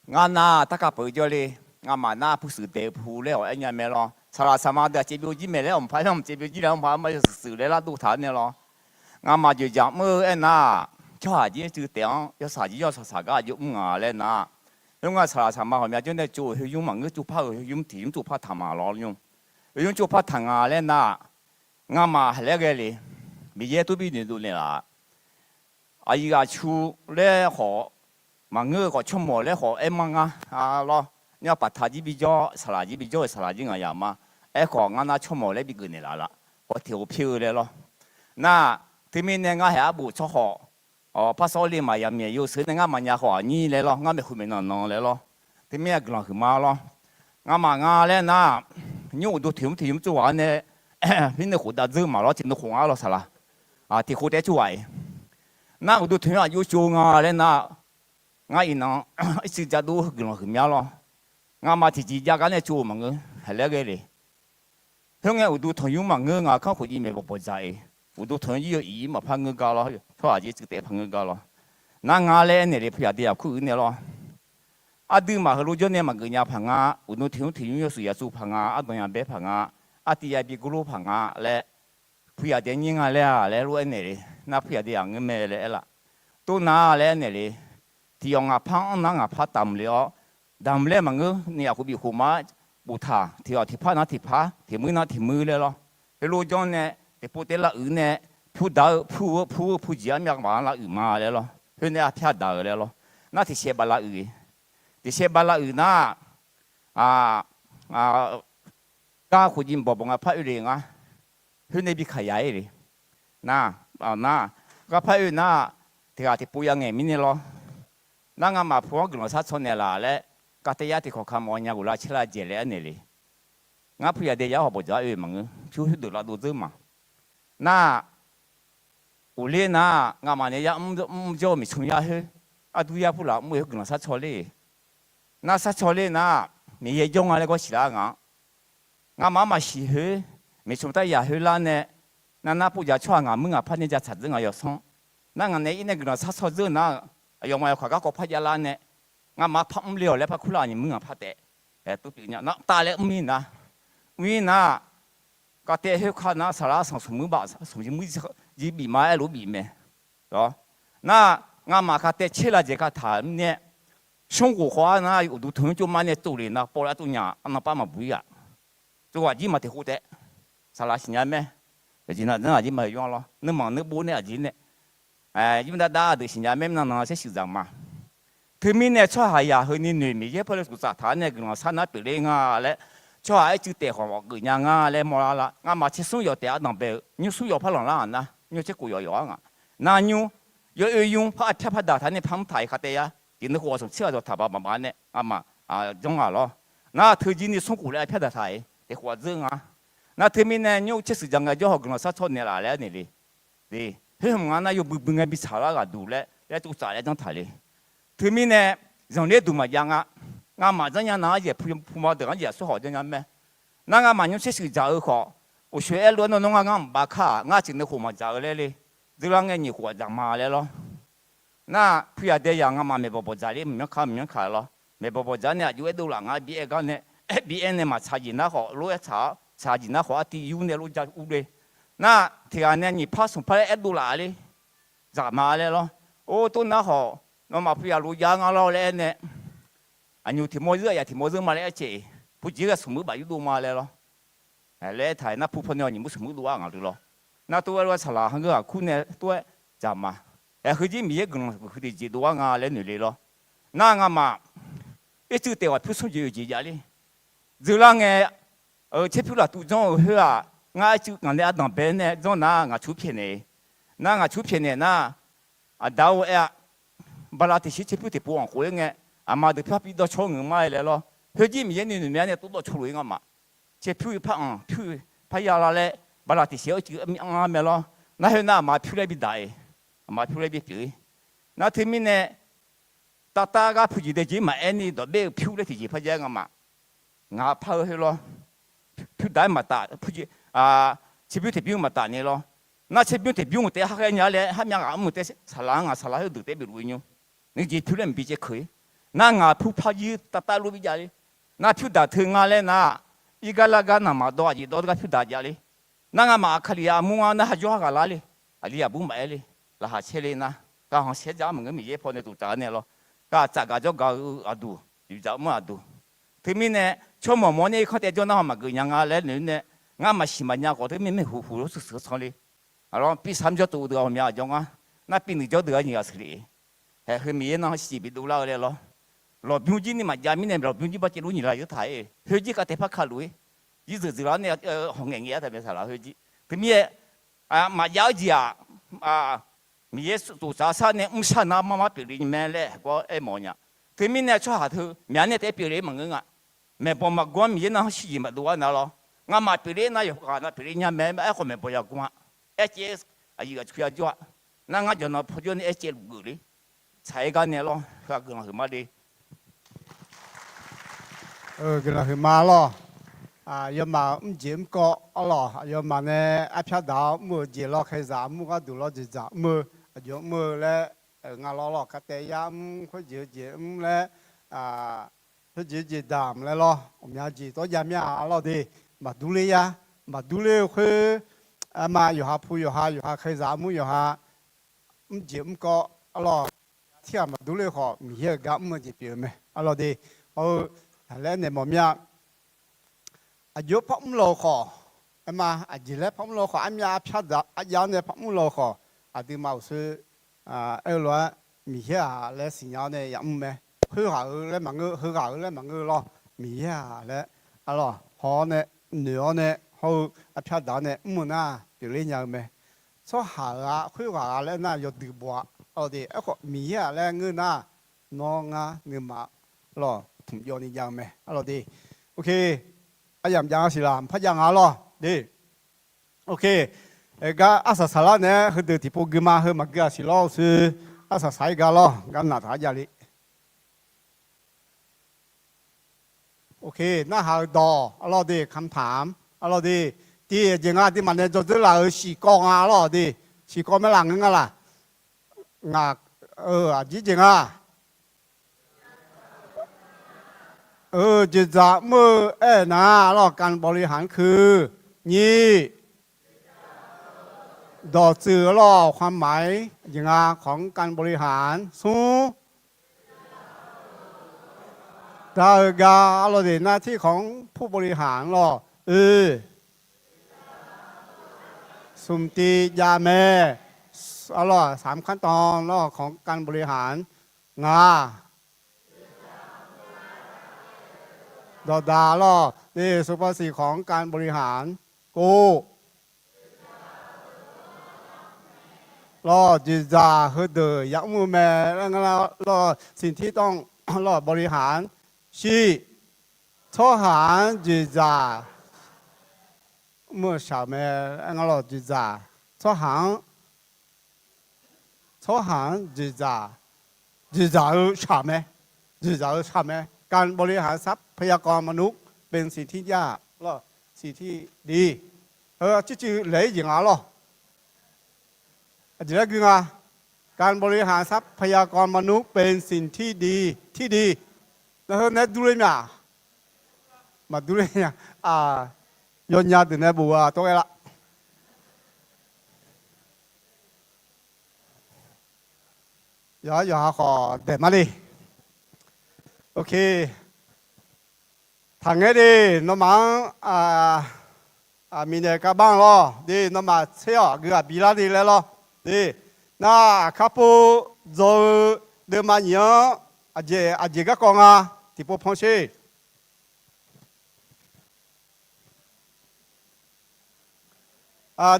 Ngar nar tarkaq peuq jawr le. Ngamaf nar pu shuif daeq-eu pu laer awq aer nya mae lawr. Saqlaq saqma deuq-aq caev byov jir maeq laer awq maqpar, maqcaev byov jir laer awq maqpar, ma yawshuif shuif laer lar dov taq-awr nae lawr. Ngamaf dzoeqdzaq mr-eu aernar-aq, tsawrhaq jir cuiv taef-anr yawshaq jir yawshaq shaq gar aqjox mr nga laer nar, khoerngae saqlaq saqma ghawqmya jawr nae tsov-euq khoer nymr maqngeur, tsov par-euq khoer nymr tiq nymr tsov par taq ma lawr nymr. Khoer nymr tsov par taq nga laer nar, ngamaf haiq laer ghae le. Miqyaer tov bi noeqdov naeqlaf-a. Aqyuif aqtsu laer khawf maqngeur-eu khawf, tsawrmawq laer khawf aer ma ngar lawr. Nymr paqtaq jir bijawr, saqlaq jir bijawr-euq saqlaq jir ngaq yaq ma. Aerkhawf ngar nar tsawrmawq laer bigeuf naeqlaf laf. Khawf tiq ghof pyeuf-eu laer lawr. Nar, teumirnae ngar haiq arbof tsawrhawq, awq, parsawr le maq yamyaeq yawshuif nae ngar maqnya khawf aqnyir laer lawr, ngar maeqhu maeqnan nan laer lawr. Teumirnae guiqlanq huiqma lawr. Ngamaf nga laer nar, nymr uqduq toeqnymr tiq nymr tsov ghaq-anr nae, mirnae khofdav dzeur maq lawr, tiqnan khof nga lawr saqlaq. Tiq khof taef-aer tsov ghaq-iq. Nar uqduq toeqnymr aqjox tsov nga laer nar, ngar iqnan ircuf jadov guiqlanq huiqmya lawr. Ngamaf tiqjeq jav gar nae tsov-eu maqngeur, haiq laer ghae le. Khoerngae uqduq tanqnymr maqngeur, ngaq kanr khof jir maeq bawq bawq dzaq-iq. Uqduq tanqnymr jir yawq iq-ir maqpar ngeur gar lawr, tsawrhaq jir cuiv taef par ngeur gar lawr. Nar nga laer aernaeq le, puq yaq dae yaq kur uiq nae lawr. Aqduimaf heulof jawr nae maqgeuf nya paq nga, uqduq toeqnymr tiq nymr yawshuif ya tsov paq nga, ardanq ya baer paq nga, artiv ya bi gurlor paq nga laer, puq yaq dae nyir nga laer-aq laer lof aernaeq le. Nar puq yaq dae yaq ngeur mae laer aer laf. Tov nar laer aernaeq le. Tiq yawf ngaq par-anr nar ngaq par damq le-awr, damq laer maqngeur ni, aqkhof bif khof ma-aer boftaq, tiq yawf tiq par nar tiq par, tiq muir nar tiq muir laer lawr. Heulof janr nae tiqpov taef lavuiq nae, pyur daq-eu pyur-eu pyur-eu pyur jeq-anr myav maq-anr lavuiq ma laer lawr. Khoer nae arpyar daq-euq laer lawr. Nar tiqsaeq baf lavuiq, tiqsaeq baf lavuiq nar, gar khof jir bawq bawq nga par oe le ngar. Khoer nae bi kaq ya-ir le. Nar, nar, gar par oe nar, tiq ghaq tiqpov ya ngaeq mirnae lawr. Nar ngamaf pu-anr guiqlanq sar caw naeqlaf laer, kavtaev yar tiq kawq kamq-awr nya ghoflar caer lar dzaeq laer aernaeq le. Ngar puq yaq dae yar hawq bawq dzaq oe maqngeur, pyur khoerdeuq lavdov dzeur ma. Nar, uqler nar, ngamaf nae yar mr jawr-eu miqcmr yar khoer, ardur yar purlaf mr-eu khoer guiqlanq sar caw ler. Nar sar caw ler nar, Miqyaer jawr nga laer gawr siqlar nga-anr. Ngamaf-anr maqsiq khoer, miqcmq taryaq khoer lar nae, nar nar povjaq tsawrhaq ngaq muir ngaq par nae ja tsaq dzeur ngaq yawsanr. Nar ngaq nae ir nae guiqlanq sar caw dzeur nar, aqyawfmaf yawkaq garkawv par jav lar nae, ngamaf par mr le-awq laer par kurlar nyiq muir ngaq par taef. Nar tav laer mr-ir nar, mr-ir nar, kavtaev khoerka nar saqlaq sanq smq muir baf smq jir muir jir bif ma-aer lof bif mae. Nar, ngamaf kavtaev caer lar dzaeq kataq-euq mirnae, smr ghof khawf-ar nar uqduq tanqnymr tsov mar nae tsov le nar pawv lar tsov nya arnan par maqbuq-ir-aq. Tsov ghaq jir maq tiq khov taef. Saqlaq siqnya mae. Aqjeq nar zanr aqjeq ma yawr lawr, nuima nuibov nae aqjeq nae, yir mr dav dav deuq siqnya mae, mirnan nan saer shuif dzaq ma. Teumirnae tsawrhaqzaq heuni noeq Miqyaer pawnae tsuqtsaf taq-awr nae guiqlanq sharnar pyeufler nga laer, tsawrhaq aer cuiv taef khawf geufnya nga laer mawrlar lar. Ngamaf tser smr yawf taef ardanq bae-eu nymr smr yawf parlanq lar-aq nar, nymr tser khof yawf yawf-ar ngaq. Nar nymr, yawoer nymr par arpyar par daq taq-awr nae par mr taq-iq khav taev ya. Tiqnan khof ghawq smq tser ghaq dawq taq baq baq baq-awr nae ngamaf janr ngaq lawr. Nar teujeq ni smr khof laer arpyar daq taq-iq, taef khof ghaq dzeur nga. Nar teumirnae nymr tser shuif dzaq ngae jawr hawq guiqlanq shar tsawr naeqlaf laer aer naeq le. Khoer hmq nga nar yawbui bui ngae bi tsaq lar ghaq duq laer, laer tsovtsaf laer janr taq le. Teumirnae zanqler duq maqjav nga. Ngamaf janrnya nar-anr jeq pu ma deuq-anr jeq aqsur hawq janrnya mae. Nar ngamaf nymr tser shuif dzaq-eu khawf, uqshoe aer lof-aer nawr ngar ngar mq bav kar-aq, ngar tiqnan khof maqdzaq-eu laer le. Dzeur lar ngae nyiq khof ghaq dzaq ma laer lawr. Nar puiv yaq dae yaq ngamaf maeqbawq bawq dzaq ler maqmyanr ka maqmyanr ka lawr. Maeqbawq bawq dzaq nae aqjox aer dov laf ngar bi aer gar nae, aer bi aer nae maqtsaq jeq nar khawf lof-aer tsaq-awr, tsaq jeq nar khawf artiv yur nae lof ja ur le. Nar tiq ghaq nae nyiq par smq par laer aer dov laf le. Dzaq ma laer lawr. Or, tov nar khawf, nawmaf puiv yaq lof jav ngar lawr laer aer nae, aqnyoq tiq mawr zeur aqyaf tiq mawr zeur ma laer aer caev-iq, pujeq ghae smq muir baf yurdov ma laer lawr. Laer aer taq-iq nar pu pawnae-awq nyiq muir smq muir dov-ar ngaq le lawr. Nar tov-aer lof-aer saqlaq ha ngeur ghaq kur nae tov-aer dzaq ma. Aer, heujir Miqyaer guiqlanq guiqhuiq tiqjeq dov-ar nga laer noeq le lawr. Nar ngamaf ircuf taef ghawq pyur smr jeq oeq jeq jav le. Dzeur lar ngae, tserpyur laftuv janr-eu khoer-aq, ngar ircuf ngaq nae ardanq bae nae janr nar ngaq cur pyaeqnaeq-iq. Nar ngaq cur pyaeqnaeq nar, aqda-or aer-a, bala tiqshir tserpyur tiqpov anq khof-ir ngae, aqma deuq pyur har pyur dawr cawr ngeur ma laer lawr. Khoerjir Miqyaer nuinoeq myav nae tov dawv cawlof-ir ngamaf. Tserpyur-ir par anq pyur-ir par ya la laer, bala tiqshir-awr ircuf armir anr-ar mae lawr. Nar khoernar aqma pyur laer bi daq-iq, aqma pyur laer bi pyeuf-ir. Nar teumirnae, tavtav gar pujeq daejeq maqaer ni dawq baer-eu pyur laer tiqjeq par jav-aer ngamaf. Ngaq par-eu khoer lawr. Pyur daq-aer maqtaf, tserpyur taeqbymr maqtaf ni lawr. Nar tserpyur taeqbymr-euq taef-aer har khaer nya laer har myav ghaq mr-eu taef-aer saqlaq-anr ngaq saqlaq khoer deuq taef-aer bif luf-eu nymr. Nuijeq pyur laer maqbi caev keuq-ir. Nar ngaq pyur par yir tavtav lof bi jav le. Nar pyur daq teu nga laer nar, irgar lar gar naq maqdawv aqjeq dawv gar pyur daq jav le. Nar ngamaf aqkaqlif aqmur-anr nar ha jawr har ghaq lar le. Aqli aqbur maqaer le. Laqkhaq caer le nar, kavhanq shaer dzaq-anr maqngeur Miqyaer pawnae tsuftaf-awr nae lawr. Kavtsaf gaq jawr gaq-eu aqduq, yufdzaq mr aqduq. Teumirnae, tsawrmawq mawr nae irkanr taev jawr nar haw maqgeuf nya nga laer noeq-ir nae, ngar maqsiq maqnya khawf teumirnae huq huq-awr suqsuq-eu sanr le. Aqlawr piv sar mr jawr tov deuq-aq ghawqmya aqjawr ngar, nar piv nuiq jawr deuq-aq nyiq ghaq siqle. Haeq heu Miqyaer nar shir jeq bi dovlar-eu laer lawr. Lawqbymr jir ni maqjav mirnae lawqbymr jir bar caev lor nyiq la yeur taq-ir. Khoerjir ka taev par ka luf-ir. Jir dzeuq dzeuq lar nae hawq ngaeq ngaeq-ar taq mae saqlaq khoerjir. Teumirnae, maqjav-eu jeq-aq, Miqyaer tsuftaf sar nae mrshar nar mar mar pyeufle mae laer haeqgawr aermawf nya. Teumirnae tsawrhaq teu myaq nae taef-aer pyeufle maqngeur nga. Maeqbawq maqgor-anr Miqyaer nar-anr shir jeq maqdov-ar nar lawr. Ngamaf pyeufle nar yawqghaq nav pyeufle nya mae aerkhawf maeqbawq yagor-a. Aer caev-eu aqyuif aqtsu yajawr-a. Nar ngar jawqnan pawjawr nae aer caev luf geuf le. Tsaq-aer gar nae lawr, heu-aq guiqlanq huiqma le. Guiqlanq huiqma lawr. Aqyawfmaf mrjeq mrkawv arlawq, aqyawfmaf nae arpyar daq-awr mr-eu jeq lawr khaeqzaq mr gharduq lawr jeqzaq mr-eu, aqjox mr-eu laer, nga lawr lawr ka taev yar mr khoerjeq-eu jeq mr laer, khoerjeq-eu jeq damq laer lawr, ghawqmya jeq tawr jav mir-a arlawr de. Maqdur ler yar, maqdur ler-eu khoer, arma yawqha pu yawqha, yawqha khaeqzaq mr yawqha, mrjeq mrkawv arlawr, tirghaq maqdur ler khawf Miqyaer-euq gar mr-eu jeq pyeuf-eu mae arlawr de. Hawr-eu, laer naeq mawf mir-a. Aqjox par mr law-eu khawf, aerma aqjeq laer par mr law-eu khawf, armyav arpyar daq arjav-anr nae par mr law-eu khawf, aqduimaf uqshoe aer-eu lof-aer Miqyaer-aq laer siqnya-awr nae yamr mae. Khoerghaq-eu laer maqngeur, heughaq-eu laer maqngeur lawr, Miqyaer-aq laer arlawr haw-awr nae, noeq-awr nae hawr-eu arpyar daq-awr nae mr-eu nar pyeufler nya-eu mae. Tsawrhaq-euq-aq khoerghaq-a laer nar yawdui baw-a. Arlawr de, aerkhawf Miqyaer-aq laer ngeur nar, nawr ngar nuima lawr tmq jawv ni jav-eu mae arlawr de. Aryamq jav-a siq laq, mqpar jav nga lawr de. Gar arsaq saqlar naeq-aer heudeuq tiqpov gui ma, heu maqgui-aq siq lawr uqshoe arsaq saq-ir gar lawr, gar naq taq-ar javle. Narhaq-eu dawq arlawr de, kamqpaq-anr arlawr de, tiq aqjeq nga aqduimaf nae dzawdzeur laf-euq siqkawv nga arlawr de, siqkawv maerlaf ngeur nga laq? Ngaq-eu aqjir jeq nga. Eu, jeqzaq mr-eu aernar arlawr, การบริหารคือ nyiq, dawqtsuif arlawr, ความหมาย jeq nga, ของการบริหาร smr, dar-eu gar arlawr de, หน้าที่ของผู้บริหาร arlawr, oe, smq tiv jav mae arlawr, สามขั้นตอน arlawr, ของการบริหาร ngaq, Dawqdaq lawr, สุภาษิตของการบริหาร kov. Lawr, dzoeqdzaq heudeuq yamr-eu mae. Lawr, สิ่งที่ต้อง lawr บริหาร shir. Tsawrhaq-anr dzoeqdzaq mr-eu shaq-euq mae. Aer nga lawr, dzoeqdzaq, tsawrhaq-anr, tsawrhaq-anr dzoeqdzaq, dzoeqdzaq-eu shaq mae. Dzoeqdzaq-eu shaq mae. การบริหารทรัพยากรมนุษย์เป็นสิ่งที่ยาก lawr, สิ่งที่ดี heu, ciqcuiv laeq-ir jeq nga lawr. Aqjeq laer gui nga. การบริหารทรัพยากรมนุษย์เป็นสิ่งที่ดี ที่ดี nar heu nae durler myav? Maqdur ler nya. Yawnya deuq nae bof-a tawr ghae lar. Yawqha yawqha khawf daeq mar le. Ok. Taqngaer de, nawmaf-anr aqmiqnaeq kavbar lawr de, nawmaf tser-awq aqgeu aqbi lar de laer lawr de. Nar aqkar pov dzaw-eu deuvma nyiq-anr aqjeq aqjeq garkawv nga. Tiqpov pan sher.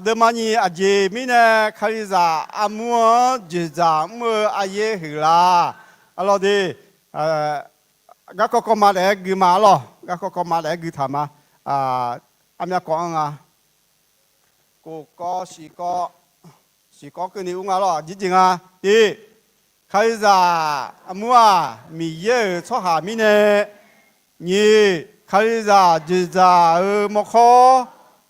Deuvma nyiq aqjeq mirnae Kalizaq armur-anr dzoeqdzaq mr-eu aryaer huiq la? Arlawr de, garkawv kawv ma laer gui ma arlawr. Garkawv kawv ma laer gui taq ma. Armyav kawv-anr nga. Kov kawv siq kawv, siq kawv keuvni ur nga lawr, aqjeq jeq nga. Tiq, Kalizaq armur-aq, Miqyaer-euq tsawrhaq mirnae. Nyiq, Kalizaq dzoeqdzaq-eu mawrkawr.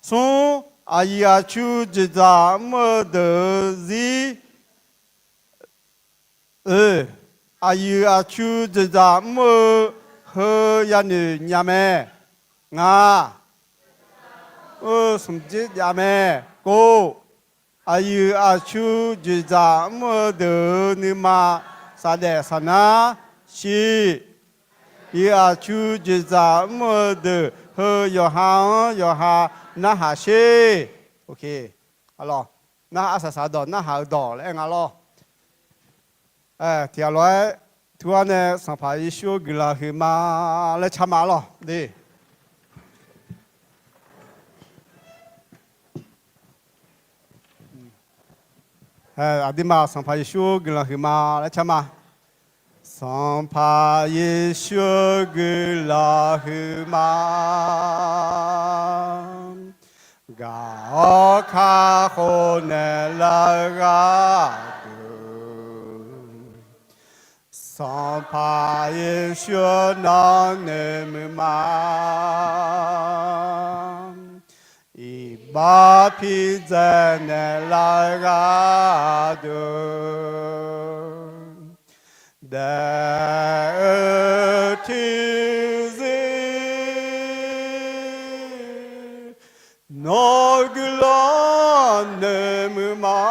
Smr, aqyuif aqtsu dzoeqdzaq mr-eu deuq-euq zir. Oe, aqyuif aqtsu dzoeqdzaq mr-eu heu yanoeq nya mae. Ngaq, mr-eu smq dzer jav mae. Kov, aqyuif aqtsu dzoeqdzaq mr-eu deuq-euq nuima saqdaef saqnar. Shiq, aqyuif aqtsu dzoeqdzaq mr-eu deuq heu yawqha-anr yawqha narhaq sher. Nar arsaq saq dawq narhaq-eu dawq laer aer nga lawr. Tiq ghaq lof-aer, teughaq nae Sanqpaq Yeqsur-eu guiqlanq huiqma laer car ma lawr de. Aqduimaf Sanqpaq Yeqsur-eu guiqlanq huiqma laer car ma. Sanqpaq Yeqsur-eu guiqlanq huiqma. Gaq-awr kakhof naeqlaf-eu gharduq, Sanqpaq Yeqsur nawr noeqmuiq ma. Iqbax piqdzae naeqlaf-eu gharduq, daef-eu tiqzir nawr guiqlanq noeqmuiq ma.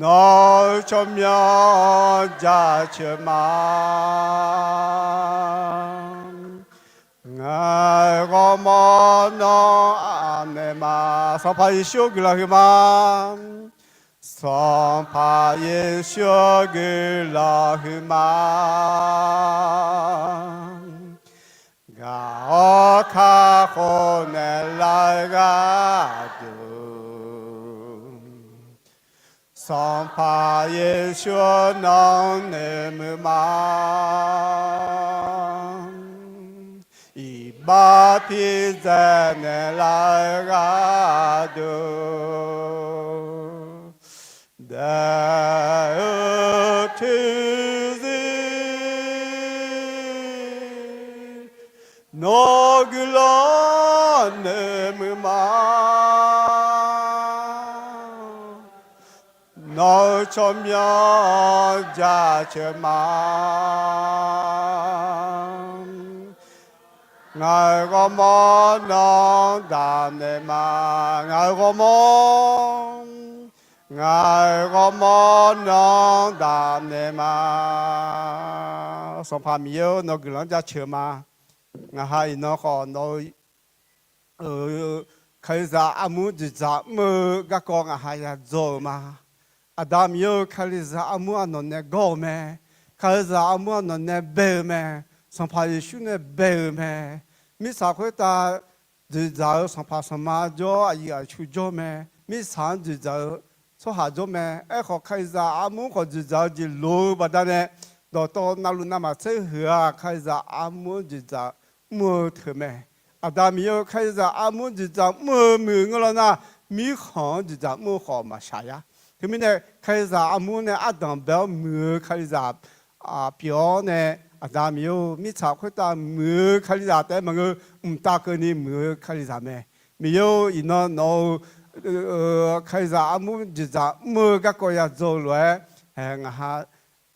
Nawr-eu tsawrmyanr jaceuq ma. Ngaq-euq ghawrmawr nawr anaeq ma. Sanqpaq Yeqsur-eu guiqlanq huiqma. Sanqpaq Yeqsur-eu guiqlanq huiqma. Gaq-awr kakhof naeqlaf-eu gharduq, Sanqpaq Yeqsur nawr noeqmuiq ma. Iqbax piqdzae naeqlaf-eu gharduq, daef-eu tiqzir nawr guiqlanq noeqmuiq ma. Nawr-eu tsawrmyanr jaceuq ma. Ngaq-euq ghawrmawr nawr daqnaeq ma. Ngaq-euq ghawrmawr, ngaq-euq ghawrmawr nawr daqnaeq ma. Sanqpaq Miqyaer-or, nawq-eu guiqlanq jaceuq ma. Ngaq ha iqnan khawf nawq-eu Kalizaq armur dzoeqdzaq mr-eu garkawv ngaq ha yadzaw-euq ma. Aqda Miqyaer-or, Kalizaq armur-aq nawq nae gawr-euq mae. Kalizaq armur-anr nawq nae bae-eu mae. Sanqpaq Yeqsur nae bae-eu mae. Mirtsaq khoertav dzoeqdzaq-eu sanqpaq sanqma jawr, aqyuif aqtsu jawr mae. Mirtsaq-anr dzoeqdzaq-eu tsawrhaq jawr mae. Aerkhawf, Kalizaq armur khawf dzoeqdzaq-eu jeq loq-eu baqdanae, dawqtawv navluf navmaqtser huiq-aq, Kalizaq armur-anr dzoeqdzaq mr-eu teu mae. Aqda Miqyaer-eu, Kalizaq armur dzoeqdzaq mr-eu muiq ngeur law nar, mirkhanq-anr dzoeqdzaq mr-eu khawf maqshaq yar. Teumirnae, Kalizaq armur nae ardanq bae-awr muiq-eu Kalizaq pyeuf-awr nae, Aqda Miqyaer-or, mirtsaq khoertav muiq-eu Kalizaq taef-aer maqngeur, mqtav keuvni muiq-eu Kalizaq mae. Miqyaer-or, iqnan nawq-euq Kalizaq armur dzoeqdzaq mr-eu garkawv ya dzaw-eu lof-aer, ngaq ha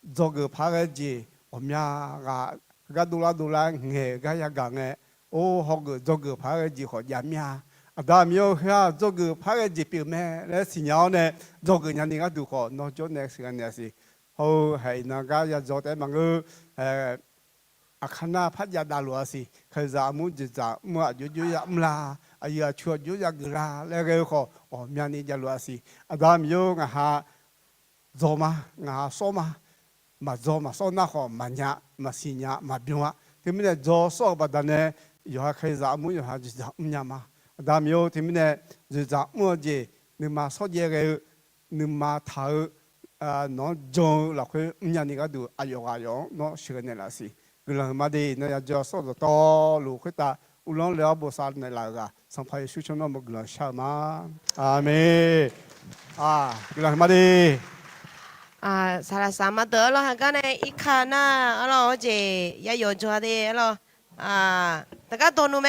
dzawgeuf paq-aer ghae jeq ghawqmya ghaq, gar dovlar dovlar ngaeq-eu gar yagaq ngae, or, hawgeuf dzawgeuf paq-aer ghae jeq khawf jav mir-a. Aqda Miqyaer-or, heu-aq dzawgeuf paq-aer ghae jeq pyeuf mae laer siqnya-awr nae, dzawgeuf nyani gharduq khawf nawr jawr nae siqnya naeq siq. Hawr-eu haeq iqnan gar ya dzaw taef-aer maqngeur, aqkar nar par jav davluf-a siq. Kalizaq armur dzoeqdzaq mr-eu aqjox jox ya mr la, aqyuif aqtsu aqjox ya geuf la laer ghae-eu khawf ghawqmyani javluf-a siq. Aqda Miqyaer-or, ngaq ha dzaw ma, ngaq ha sawr ma. Maqdzaw maqsawr nar khawf maqnya, maqsiq nya, maqbyan-a. Teumirnae dzaw sawr-eu baqdanae, yawqha Kalizaq armur yawqha dzoeqdzaq mrnya ma. Aqda Miqyaer-or, teumirnae dzoeqdzaq mr-eu jeq nuima shawrjaev ghae-eu, nuima taq-eu, nawq-anr jan-eu lafkhoer mrnya ni gharduq aqyawf ghaq yawf-anr nawr sheuqghae naeqlaf siq. Guiqlanq huiqma de. Iqnan ya dzaw sawr-eu dawqtawvluf khoertav uvlanr le-awr bosav naeqlaf-euq ghaq Sanqpaq Yeqsur tsawrmyanr-anr guiqlanq shar-eu ma. Aqmeq. Guiqlanq huiqma de. Saqlaq saq ma deuq arlawr, haqgar nae irka nar arlawr, awr jeq ya yawf jawq-a de arlawr. Taqgar dawq nmr